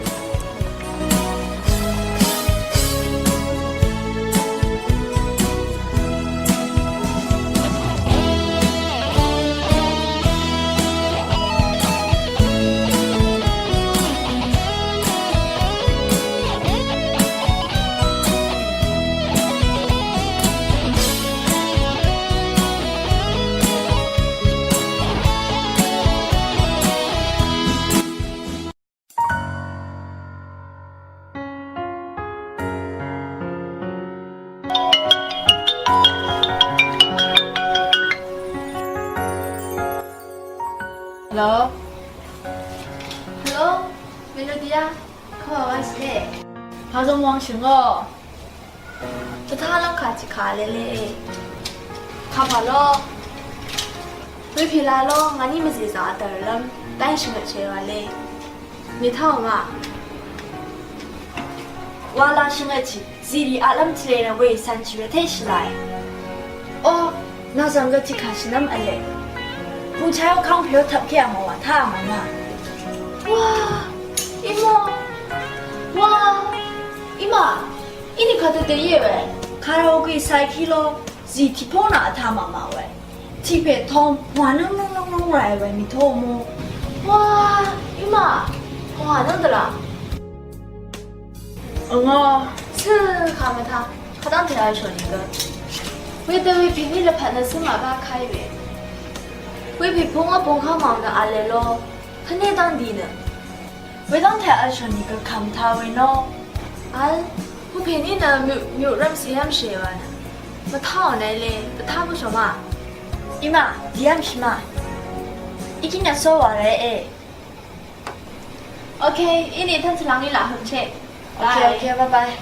Hello? Hello? Melodia? Kawà wáshìlé? Pàzøng wangshø̀ngò. Dvtálv́m kà tiq kà lele. Kapà ló. Wepè la ló, ngàní mvzè zà vdv̀rlv́m dá shvngøt shèwà le. Mètáò ma. Wa la shvngøt shì. Zìrì aqlv́m tvlē nø wē cv̀n shì rvtē shì làì. O, nà zv̀ng gø tiqkà shìnv́m v̄le. Bùngchayó kangpè ó tvpké vmò wà tá vmò nà. Wa, ímò. Wa, ímà. Íní kà dvdø íe we. Karaoke sai kí ló. Zì tiq pó nà vtá màmà we. Tiq pè tong wà nǿng nǿng nǿng nǿng ràì we mì tó mò. Wa, ímà. Wà nǿng dvlà. Ngò. Cø kà mvtá. Kadv́ngte vl shò nìgø. Wedø wepè ní lvpat nø cǿ màbá káí we. Wepè pungá pungká màò nø v̄le ló. Tvné dv́ngdi nø. Wedv́ngte vl shò nìgø kà mvtá we nò. Vl. Wepè ní nø mø, mø rv́m cè yv́m shè wa nø. Mvtáò nø le. Dvtá bǿshò ma. Ímà, dì yv́m shì ma. Í kí nø só wà rèé. Okay, íní tv́n tvlangí laq hømché. Okay, okay, bye bye.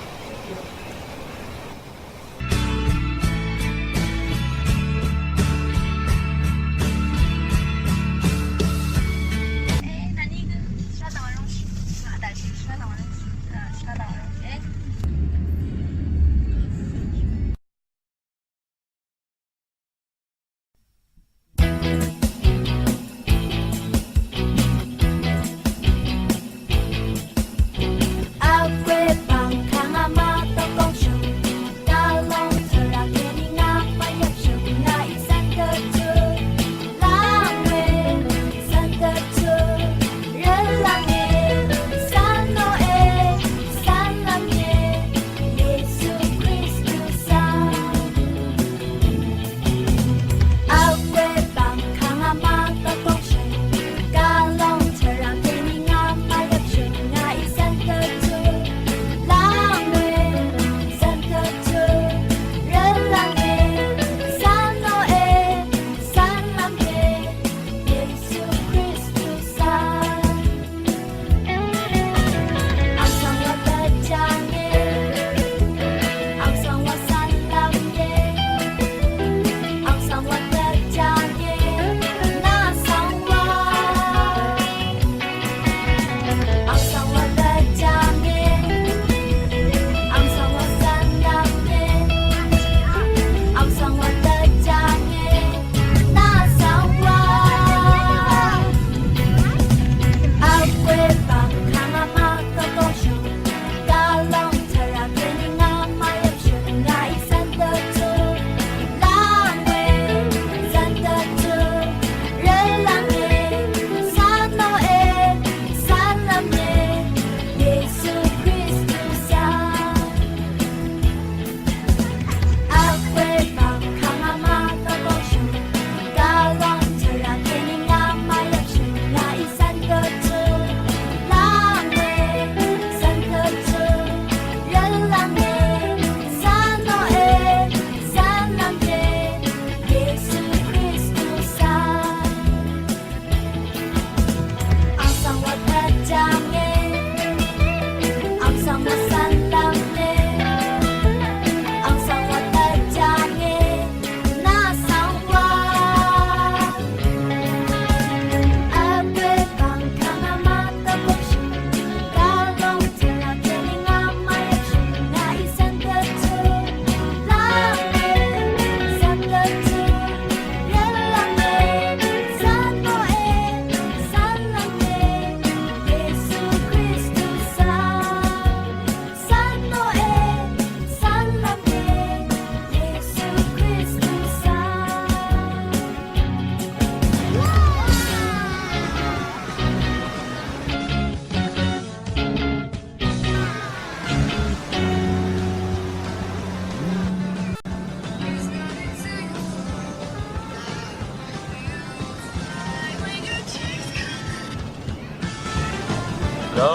Hello?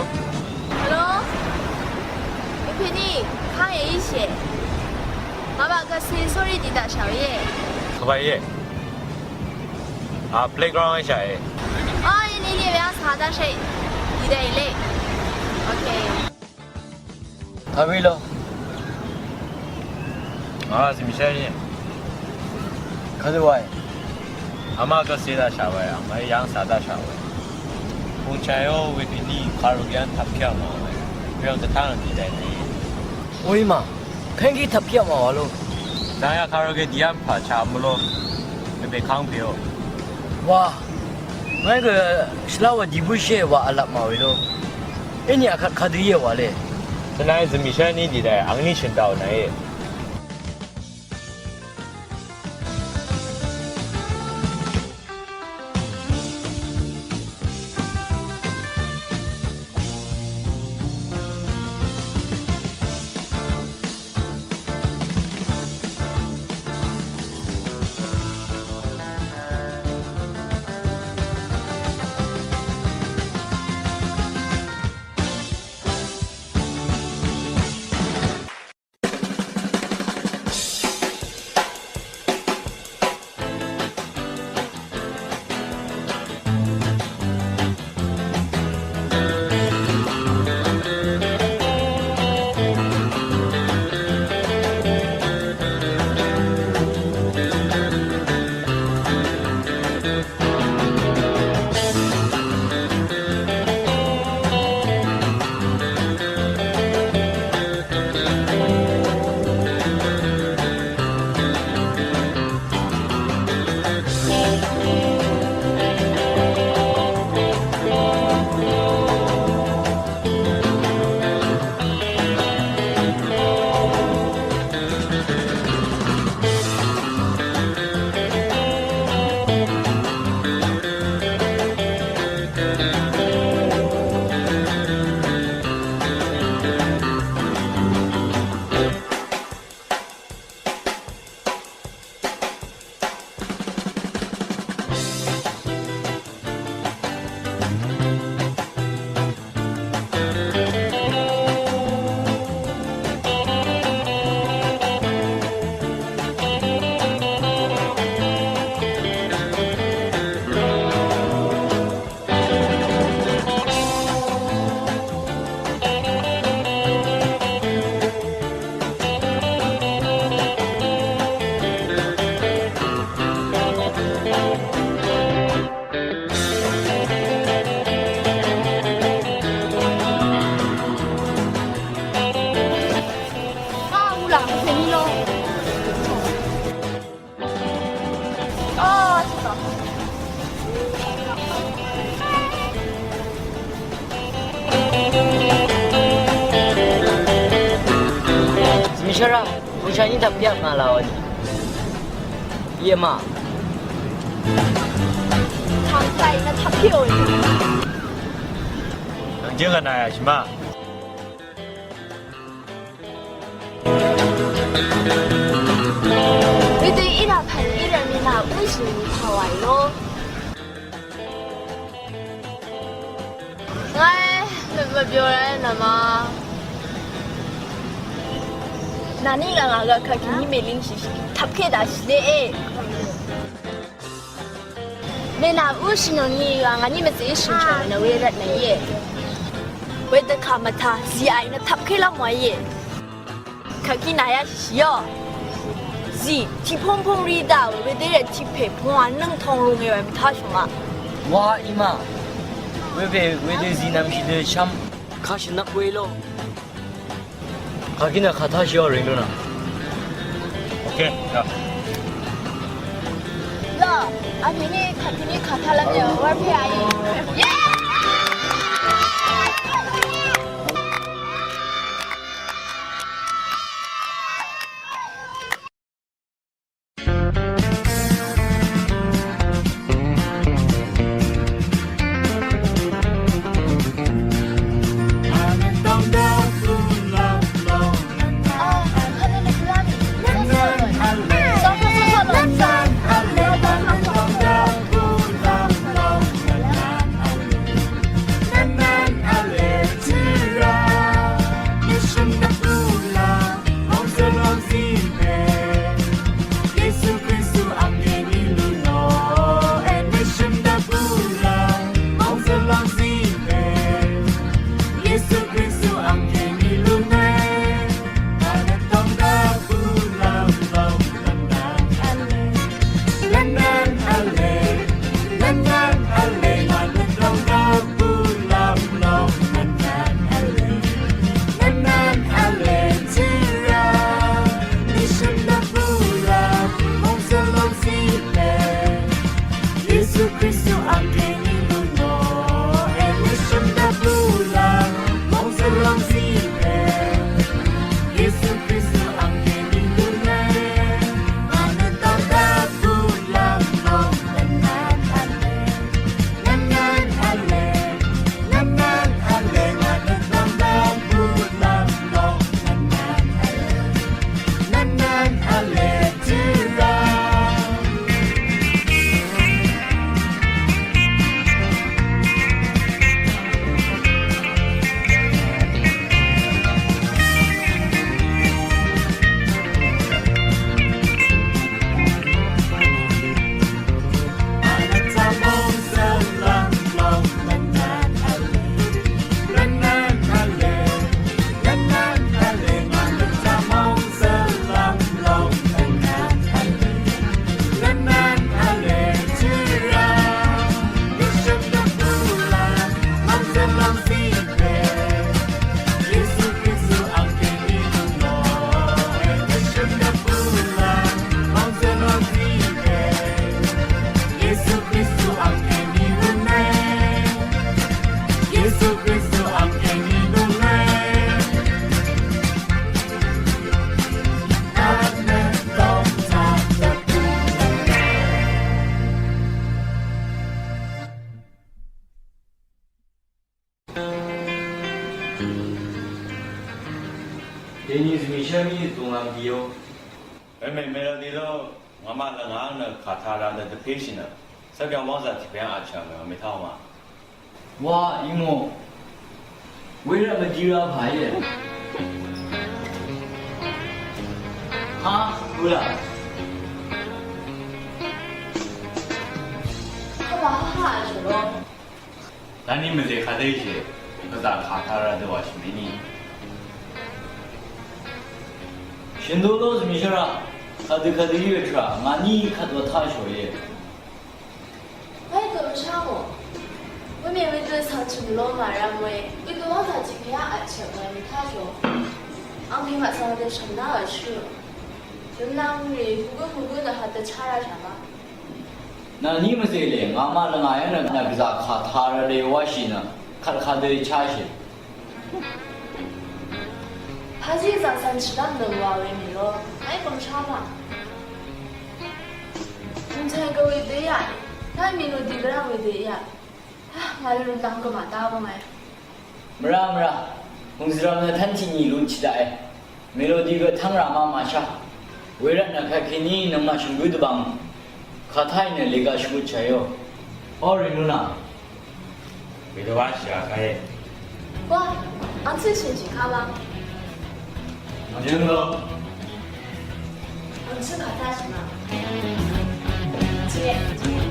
Hello? Ipini, kang ye ishe. Mama kasi sorry di da shao ye. Kaba ye. A playground sha ye. Ā, í nìní we á sàdá shì. Dìde lé. Okay. Kàwí ló. Ā, zìmìshá í. Kadø wae. Ama gvse daq shaq wae, ama yvng sa daq shaq wae. Bungchang yo we pini karo gyan tap kya ma wae. Yvng dvtang di dai ni. Oi ma, kangki tap kya ma wa lo. Dang ya karo ge diam pa cha mu lo. Be be kang pyo. Wa. Ngai ge shla wa di bu she wa alap ma we lo. Ini akat kadø ye wa le. Tnai zimi sha ni di dai, ang ni shin dao na ye. Zmishara, bungshani tap pyak nga la wani. Ye ma. Tangkai na tap pyak wani. Nang jeng ana ya shima. Wedø í laq pv̀n í rv̀m í nà úshì nì pàwàì ló. Ngàí mvbyo rv́ nvma. Nàní ngà ngà gvkà kìní mèlíng shìshì tvpké daqshì lé é. Mènà úshì nò nì wa ngàní mvzø̀ íshì nò nò we rvt nà íe. Wedø kà mvtà zì àì nvtap kélv́m wa íe. Kàkí nà yá shìshì yó. Zì tì púngpúng rí dá we wedø rvt tì pè púng wa nøng tong lung e wa mvtá shùng a. Wa í ma. Webe wedø zì nvmshì dø shvm. Kà shì nvk we ló. Kàkí nø kàtá shì ò rìng dø nø. Okay, ya. Lo, a pè ní kàkí ní kàtá lv́m yò, wv́r pè a í. Yeah! Shami dunglam biyo. Mèmè Melody lo, ngàmaq lvngáng nø kàtara nø dvpéshì nø, svkvng wángzà tiqpè àng vchv̀ng nø mètá ma. Wa, imo. Wervt mvdira pà íe. Ha, bula. Hva ha ha shvlo. Dvni mvzè kadø íe. Gvzà kàtara dø wa shvmeni. Shvndolo zmishara. Kadø kadø íe tra. Ngani kadwa ta shvlo íe. Wáyé gø mvshá mò. Wémè wedø cv̀ngchø̀m ló màrvm we, wedø wángzà jìgìá vtchø̀m we mvtáshò. Angpè màcv̀ng dø shv̀mná vshø̀. Yømnang rì hugǿ hugǿ nø hadø chá rá shà má. Nà ní mvzèlè, ngàmaq lvngà yv́ng nø nà gvzà kà tara rì wáshì nø, kvt kadø cháshì. Pazí zàngcv̄n chìlv́m nø wa we mì lo, ngàí gø mvshá ma. Mvcv̄n gø wedø íà, ngàí mì lo dìgvrá wedø íà. Ngàí lo dang gø màdá bǿngà. Mvrá mvrá, hungzvrvm nø tv́n tiq nì lun chì daqe. Mì lo dìgø tv́ng rà ma màshá. Wervt nø kvtkèní nøngmaq shø̀ng gǿ dvbàng. Kàtáì nø lèga shvngøt chàìó. Ó rì nunà. Wedø wáshì a káe. Wa, angcǿ shø̀n shì ká wa. Angcǿ lo. Angcǿ kà tá shì ma. Jìe, jìe.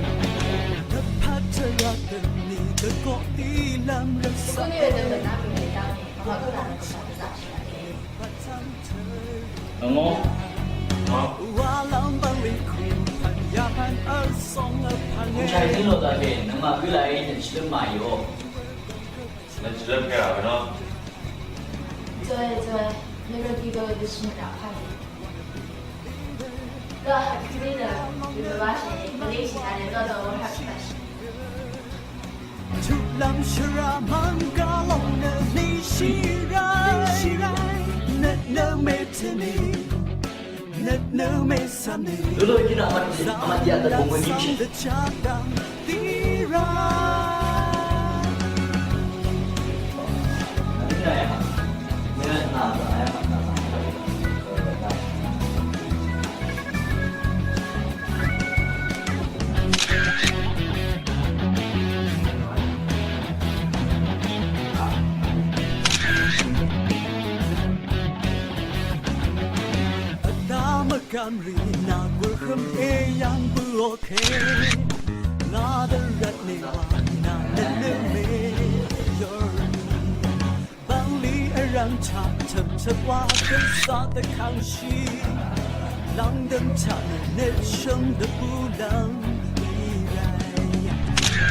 Gø ni wedø mvnà mì mèdá ni. Màmá gø rà nø kà shà dvzà shì a káe. Amo. Shai zín lo daqe, nøngmaq gǿ laqí nø chilǿm màìó. Nø chilǿm pè rà we nø. Joy, joy. Nø rø gí gø dø shì nø rà pà. Gø haq kí nø, gø bá shì, gø lé shì nø, gø dø wø haq kí bá shì. Chulam shara manga long ne ni shirai, net ne me tini, net ne me sani. Dulu gina amat, amat dia ada bunga gici. Dira. Ini ya. Ini na, na, na. Vdá mvgvm rì nà gurhøm e yv́ng bø oke. Ngà dvr rvtne wa nà lvlø me yør. Bv̀nlì vrv̀m chaq tø̀m tø̀m wa gvzà dvkv̀ngshì. Lv̀ngdø̀m chaq nø nøtshø̀m dvbù lv̀ng í ràí.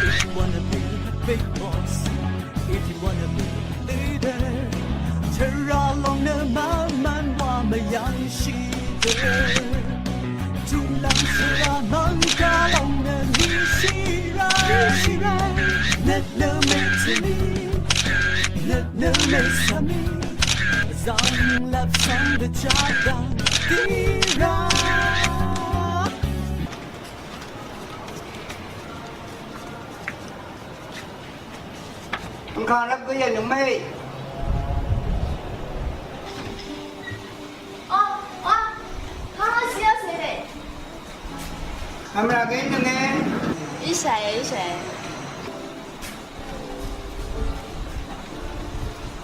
If you wanna be a big boss, if you wanna be a leader, tvrà lòng nø mvmvn wa mvyv̀ngshì dø. Chulang shvra mvngka lòng nø ni shì ràí. Nøt nø mè tø̀mí, nøt nø mè svmí, zv̀ng lvp svng dvjá dvng dì rá. Vngkàng rvp gø yv̀ng nøng mèí. Ò, ò, kàngá shìá cèdè. Vmrà gø nøng è. Íshàe, íshàe.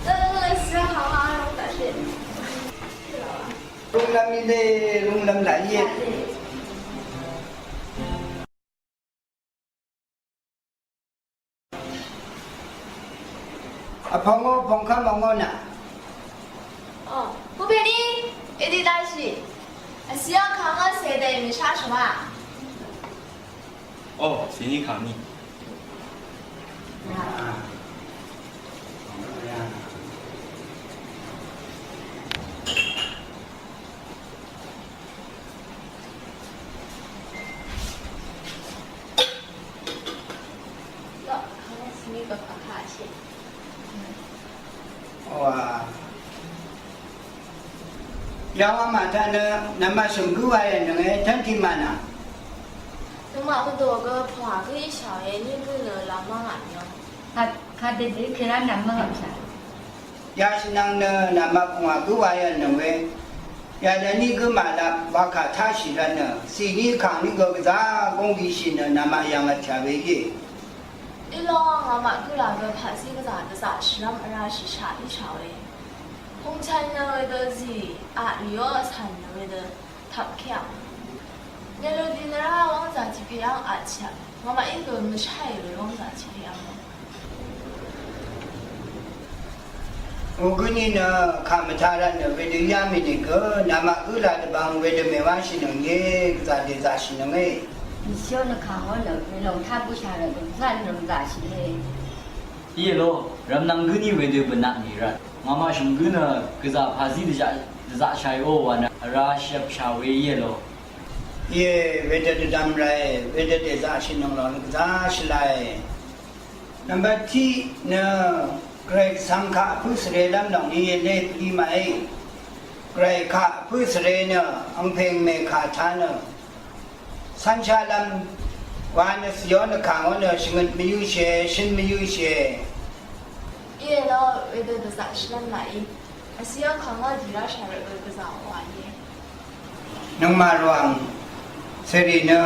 Dø, shìá kàngá rvp daqshì. Rúnglv́m í lé, rúnglv́m laq íe. Vpv̀ng ó, vpv̀ng kv́m v̀ng ó nà. Ò, búbèní, èdi daqshì. Vsì yv́ng kàngá cèdè mèshá shvwà. Ò, cìní kàngní. Wa. Yawang màtaq nø, nvmaq shø̀m gǿ wa yv̀ng nøng è, tv́n tiq mànà. Nøngmaq gvdò gø pvngwà gǿ íshà we, ní gǿ nø lamv́ng ngà mì ó. Kadø dø kèra nvmaq vpshà. Yashì nvng nø, nvmaq pvngwà gǿ wa yv̀ng nøng we. Yadvni gø màlap wakà táshì rvtnø, cìní kàngní gø gvzá góngvishì nø namaq yv̀ng vtshà we íe. Í lóng ngàmaq gǿ là gø paqzí gvzà dvzaqshìlv́m vrashìshaq íshà we. Pungchvn nø wedø zì aqlì ó vcv̀n nø wedø tapkí àng. Melodi nø rá wv́ngzà tiqpè àng atì àng. Ngàmaq í gø mvsháì we wv́ngzà tiqpè àng. Ugøní nø kà mvtaq rvtnø wedø yá mì nìgø namaq gǿ là dvbvng wedø mèwáshìnøng íe, gvzà dèzaqshìnønge. Mvsió nø kàngó nø welòng tá bǿshà rvtnø gvzá nrø̀m zaqshìe. Íe lo, rvmnvng gǿní wedø bvnaq mì rvt. Ngàmaq shø̀m gǿ nø gvzà pàzí dvzaq, dvzaqshàì ó wa nø vrá shvpshà we íe lo. Íe, wedø dvdvm rae, wedø dèzaqshìnøng lòng nø gvzá shvlae. Nvmbat tiq nø Gvray svng kaq vpǿ svrelv́m lòng ní íe lé pvlí màe. Gvray kaq vpǿ svre nø angpè angmè kà taq nø cánshálv́m wa nø Siyon vkàngó nø shvngøt mvyǿshìe, shøn mvyǿshìe. Íe ló, wedø dvzaqshìlv́m laqí. Vsiyon kàngó dì ráshà rvt gø gvzà wa íe. Nøngmaq rvwàng cèrì nø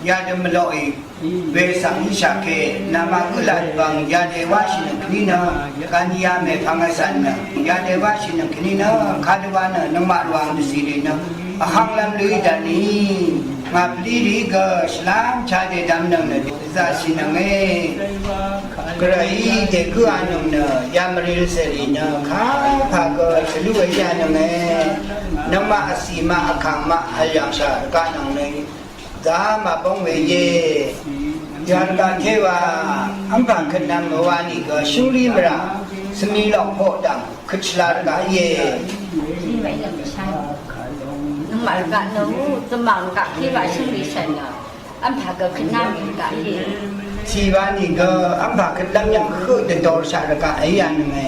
yadø mvloqì we svng íshà ke, namaq gǿ là dvbvng yadø wáshìnøng kèní nø, Gania mèpvng vsvn nø yadø wáshìnøng kèní nø, kadø wa nø nøngmaq rvwàng dvcìrì nø vhvnglv́m lúí dvni, ngà pvlí rì gø shvlám chadø dvmnøng nø dvzaqshìnønge. Gvrayí dègǿanøng nø yamvril cèrì nø kapà gø shvlú we yánønge. Nøngmaq vcì maq vkàng maq vyv̀ngshà rvgaqnøng nø dá màbóng we íe. Yarvgaq téwa v́mpà køtnv̄m mvwa nìgø shǿngrí mvrà svmi lòngpoq dv̀ng køt shvla rvgaq íe. Nøngmaq rvgaq nø mú dvmàng rvgaq téwa shǿngrí shv̀n nø v́mpà gø køtnv̄m rvgaq íe. Tiwa nìgø v́mpà køtlv́m yv̀ng høq dvdorshaq rvgaq íe yánønge.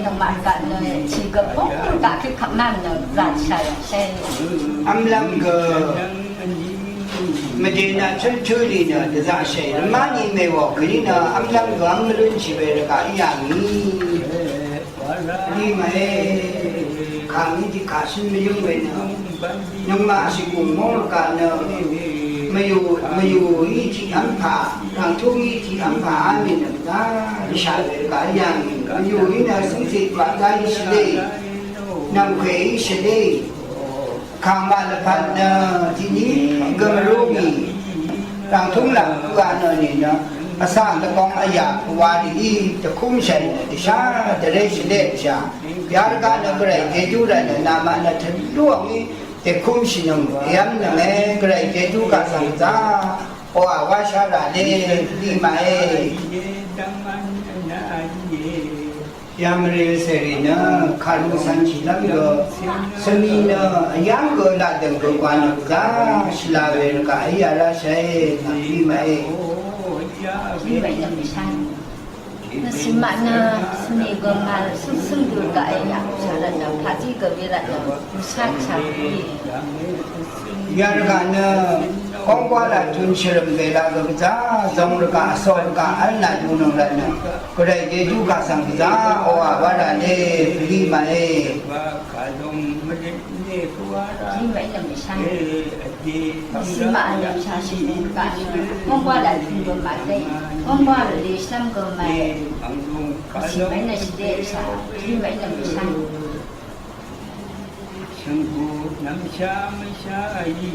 Nøngmaq gaq nø tìgø pung gaq kí kapmvm nø gvzà shàyà shé. Vmlv́m gø mvdè nà tǿltǿ lì nø dvzà shé. Rvmá ni mèwò kèní nø vmlv́m gø v́m mvlún shì we rvgaq í yà ngì. Vní màe, kàngí tiq kà shǿn mvyǿng we nø nøngmaq shìgùng móng rvgaq nø mvyù, mvyù í tiq v́mpà, ràngtúng í tiq v́mpà á mì nø dá rvshà we rvgaq í yà ngì. Mvyù í nø cǿngcè pv̀m dá í shvlé, nv̀mkwè í shvlé, kàngmaq lvpat nø tiqní gø mvrú mì, ràngtúng lv̀m gø a nø nìnø vsvng dvgong vyà pvwà rì í dvkúmshà í nø dvshá dvré shvlé dvshà. Yarvgaq nø Gvray Jejú rvt nø namaq nø tvlú angí dèkúmshìnøng èv́mnønge. Gvray Jejú kaq svng zá oqà wáshá rà lé pvlí màe. Yamvril cèrì nø kàru cv̄nshìlv́m gø svmi nø vyv́ng gø laqdø̀ng gø gwa nø gvzá shvla we rvgaq í yà ráshàe. Pvlí màe. Nø cìmaq nø svmi gø màl cǿngcǿng dø gaq èyaq shà rvtnø pàzí gø we rvtnø mvshá shà gø. Yarvgaq nø góng gwá laq tun shvrø̀m vèla gø gvzá zong rvgaq vsoq rvgaq v́l nà dūnøng rvtnø Gvray Jejú kaq svng gvzá oqà wá rà lé pvlí màe. Pvlí màe nø mvshá. Mvsì maq nø mvshà shì gø gaq nø góng gwá laq tun gø màdé. Góng gwá laq lè shvlv́m gø màe. Mvsì maq nø shvdé shà. Pvlí maq nø mvshá. Shvngù nvmshá mvsháí.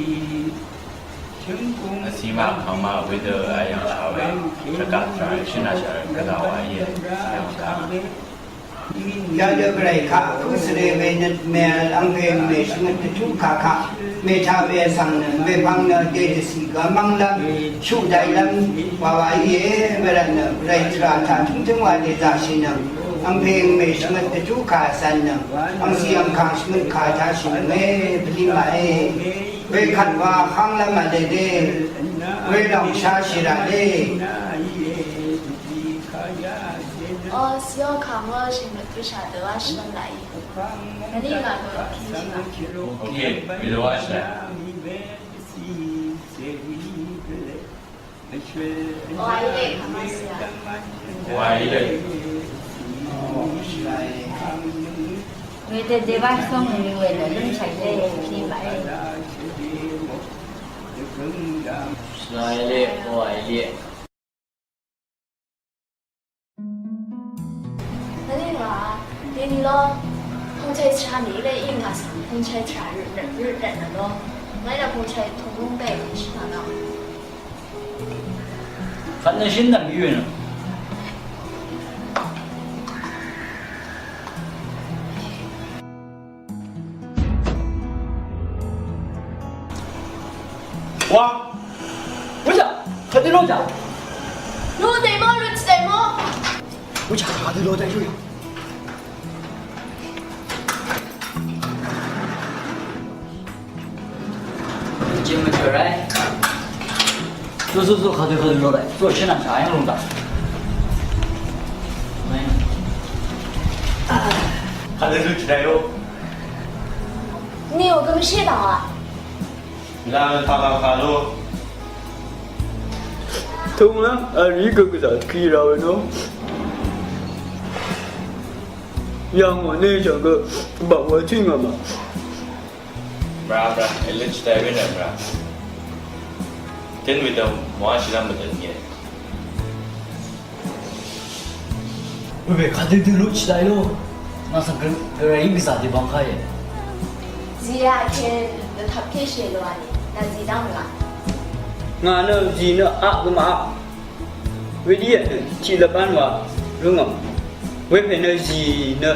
Shvngù. Vsì maq kàngmaq wedø vyv̀ngshà we. Shvgaq shà shvnashà gvdà wa íe. Vyv̀ngkà. Yadø Gvray kaq vpǿ svre we nøt mèvl angpè mèshvngøt dvtú kà kaq mètaq we vsvng nø mèpvng nø dèdvcì gø mv́nglv́m shuqdailv́m wa wa íe. Wervtnø Gvray tvrà taq tǿngtǿng wa dèzaqshìnøng angpè mèshvngøt dvtú kà vsvng nø angcì angkàng shvngøt kà taqshìnønge. Pvlí màe. Wekvt wa hánglv́m v̄le dé. Welòng shashì rà dé. Ò, Siyon kàngó shvngøt gø shà dø wáshì lv́m laqí. Vní ngà gø kí shì laq. Ok, we dø wáshì laq. Ò, àí lè kàngó shì laq. Ò, àí lè. Wedø debá sóng mì we nø lúmshàì lé pí màe. Shvlá lé, ó àì lé. Nvni wa, deni lo, pungchai chra ni le, í ngà svng pungchai chra røt røt røt røt nà lo. Ngàí rà pungchai tong lúng bè shì nà lo. Kvt nø shín dv̀m í we nø. Wa. Wíjà. Kadø lójà. Lódè mò, lódè mò. Wíjà. Kadø lójà yó yó. Jim mvtø̀ ràí. Zó, zó, zó, kadø, kadø lójà. Zó, shínà shà yv́ng lójà. Kadø lójà yó. Ni ò gø mvshé dà. Ngà taq kà lú. Tungla, a rì gø gvzà kì rà we nò. Yàng wà nè chàng gø baq wà tì ngà mà. Mvrà, mvrà, èløt chvdvl we nø mvrà. Tøn we dø mvwà shì lv́m mvdøn nge. Bøbè kadø dø lú chidai lú. Nà svng gø, gø rà í gvzà dø bang kà íe. Zì yà kèn nø tap kèshì lú wà nì. Nà zì dv́ng mvlá. Ngà nø zì nø aq gø màaq. Wedø yà nø tiq lvbán wa lúngvm. Wepè nø zì nø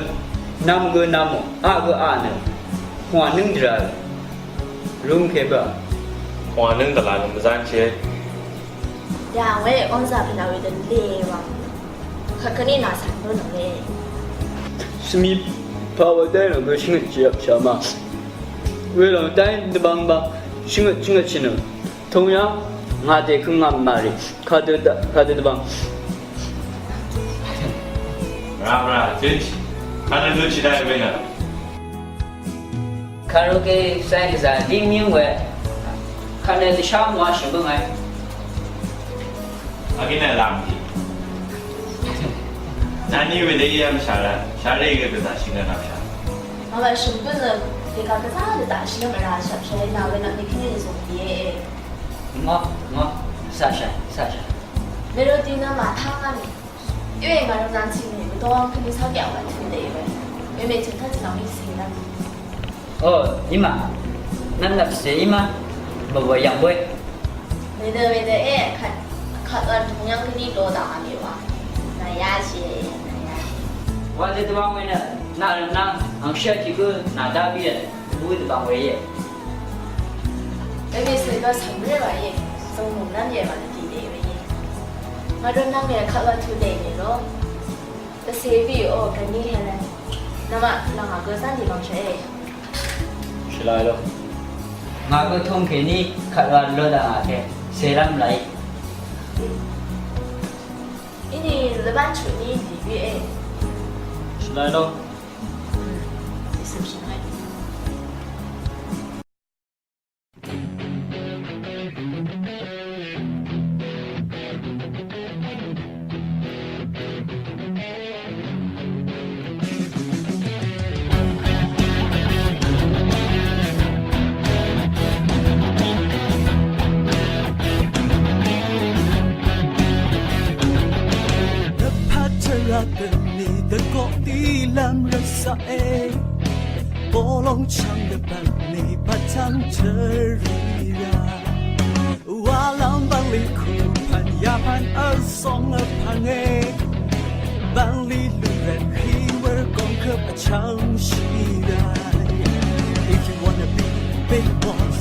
nvm gø nvmò. Aq gø aq nø. Hwà nǿng dvrà. Lúngkèbà. Hwà nǿng dvrà nø mvzán chì. Yà we ong zà pè nà we dø lè wà. Kàkvní nà sàn bǿnøng e. Svmi pàwà dai lòng gø shvngøt chì yvpshà ma. Welòng dai dvbang bang shvngøt shvngøt chì nø. Tong yà ngà dèkøng ngà màrì. Kadø da, kadø dvbang. Mvrà mvrà, tø. Kadø gø chì dai we nø. Kàrú kè svng gvzà dí mìng we. Kànø dvshá mwa shø̀m bǿngà. Agí nø làmdì. Nà ní we dø í yv́ng shàrá. Shàrá í gø gvzà shì ngà nvpshà. Màmà shø̀m bǿngà dèkà gvzà dvdà shì ngà mvrà shvpshà nà we nvpní kèní zòngdìe. Ngò, ngò, sàshà, sàshà. Mèrò dì nà màtá ngà mì. Iwe ngà rvzan tì mì mvdong kèní sá gà wà tø̄ dè iwe. Mèmè tø̄ taq tì nà mì sè nà. O, í mà. Nvn nvpsè í mà. Bvbø yv̀ng bø. Wedø wedø e kvt kvt vl tø̀ng yv̀ng kèní lo dv̀ng vl mì wa. Nà yà shì, nà yà shì. Wa dø dvbang we nø, nà rvm nà, ang shì tì gø, nà dvbì e, bø dvbang we e. Wedø sè gø svng rì wa e, svng mung nvn e wa dø dì dè we e. Ngà rvm nvng e kvt vl tø̄ dè mì lo. Dvsè vì o kèní hèlè. Nvmaq lvngà gø zán dì bv̀ngshì e. Shvlá lo. Ngà gø tong kèní kvt wa lo dvngà kè. Sèrv́m làí. Íní lvbán chutní dì vì e. Shvlá lo. Dì svm shvlá. Dvpvt tvrà døni dvgoq dí lv́m rvsaq e. Bolong chvng dvpvt ni pvtvng tvrì rà. Wa lv́m bv̀nlì kù pv̀n yapv̀n vsong vpv̀ng e. Bv̀nlì lùrvt hì wur gongkøp vchvng shì rà. If you wanna be big boss,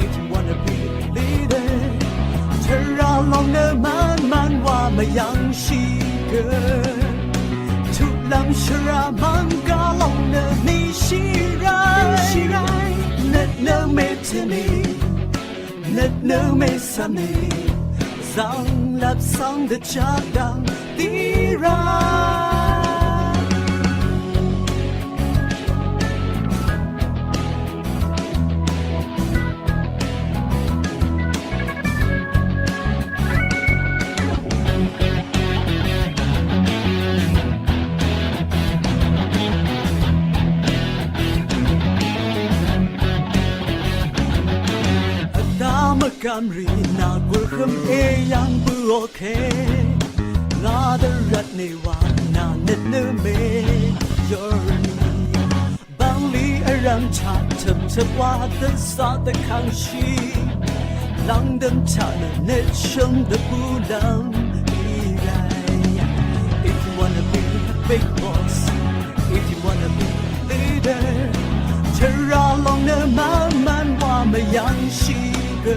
if you wanna be leader, tvrà lòng nø mvn mvn wa mvyv̀ng shì gø. Tuq lv́m shvrà mvnggà lòng nø mì shì rà. Nøt nø mètø̀mì. Nøt nø mèsvmì. Zvng lvp svng dvchá dvng dì rà. Gv̀mrì nà gùrhøm èyv̀ng bø̀òke. Ngà dvrvt nèwà nà nøt nø mèyv̀rni. Bv̀nglì vrv̀m taq tø̀m tø̀m wa dvzaq dvkv̀ngshì. Lv̀ngdø̀m taq nø nøt shø̀m dvbùlv̀m ìrv̀y. If you wanna be a big boss, if you wanna be a leader, tvrà lòng nø mvmvn wa mvyv̀ngshì gø.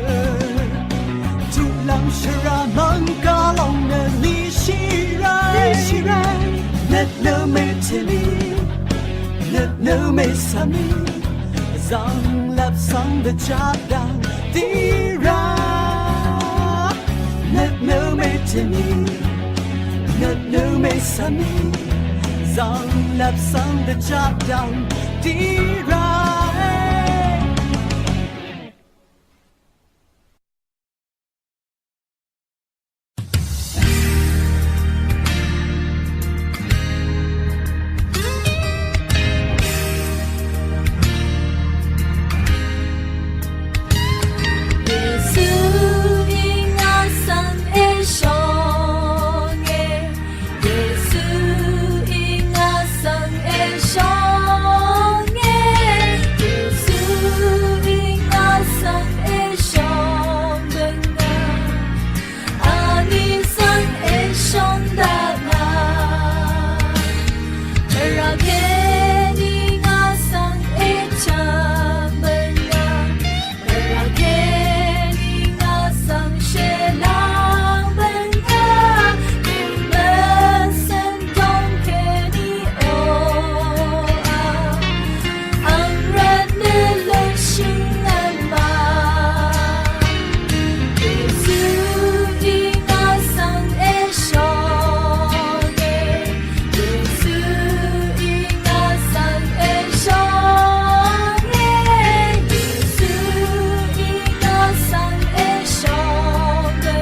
Tuq lv̀m shvrà mv̀ngkà lòng nø nishì rv̀y. Nøt nø mètø̀ni, nøt nø mèsv̀mni, zv̀ng lvp svng dvjaq dv̀ng dìrá. Nøt nø mètø̀ni, nøt nø mèsv̀mni, zv̀ng lvp svng dvjaq dv̀ng dìrá. Yesuí ngà svng èshónge. Yesuí ngà svng èshónge. Yesuí ngà svng èshóng bø̀ngà. Ani svng èshóng dvgà. Vrá kèní ngà svng èchv̀m bø̀ngà. Vrá kèní ngà svng shèlv́ng bø̀ngà. Mvsø̀n dòng kèní oqà. Ang rvt nø lvshøng nvma. Yesuí ngà svng èshónge. Yesuí ngà svng èshónge. Yesuí ngà svng èshónge.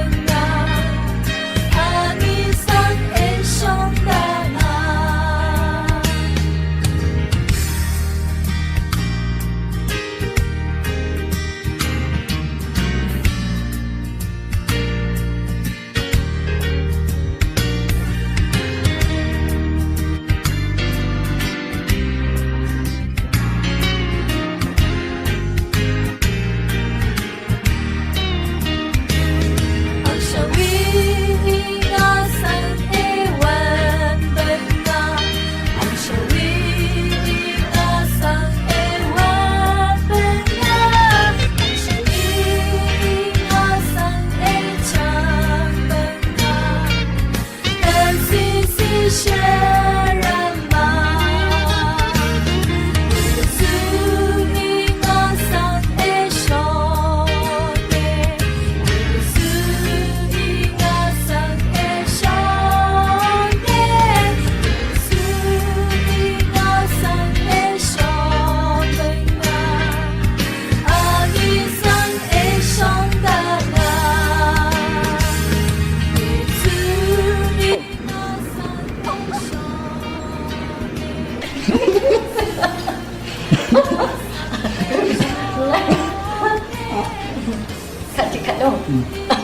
Ani svng èshóng dvgà. Kaq tiq kaq dong.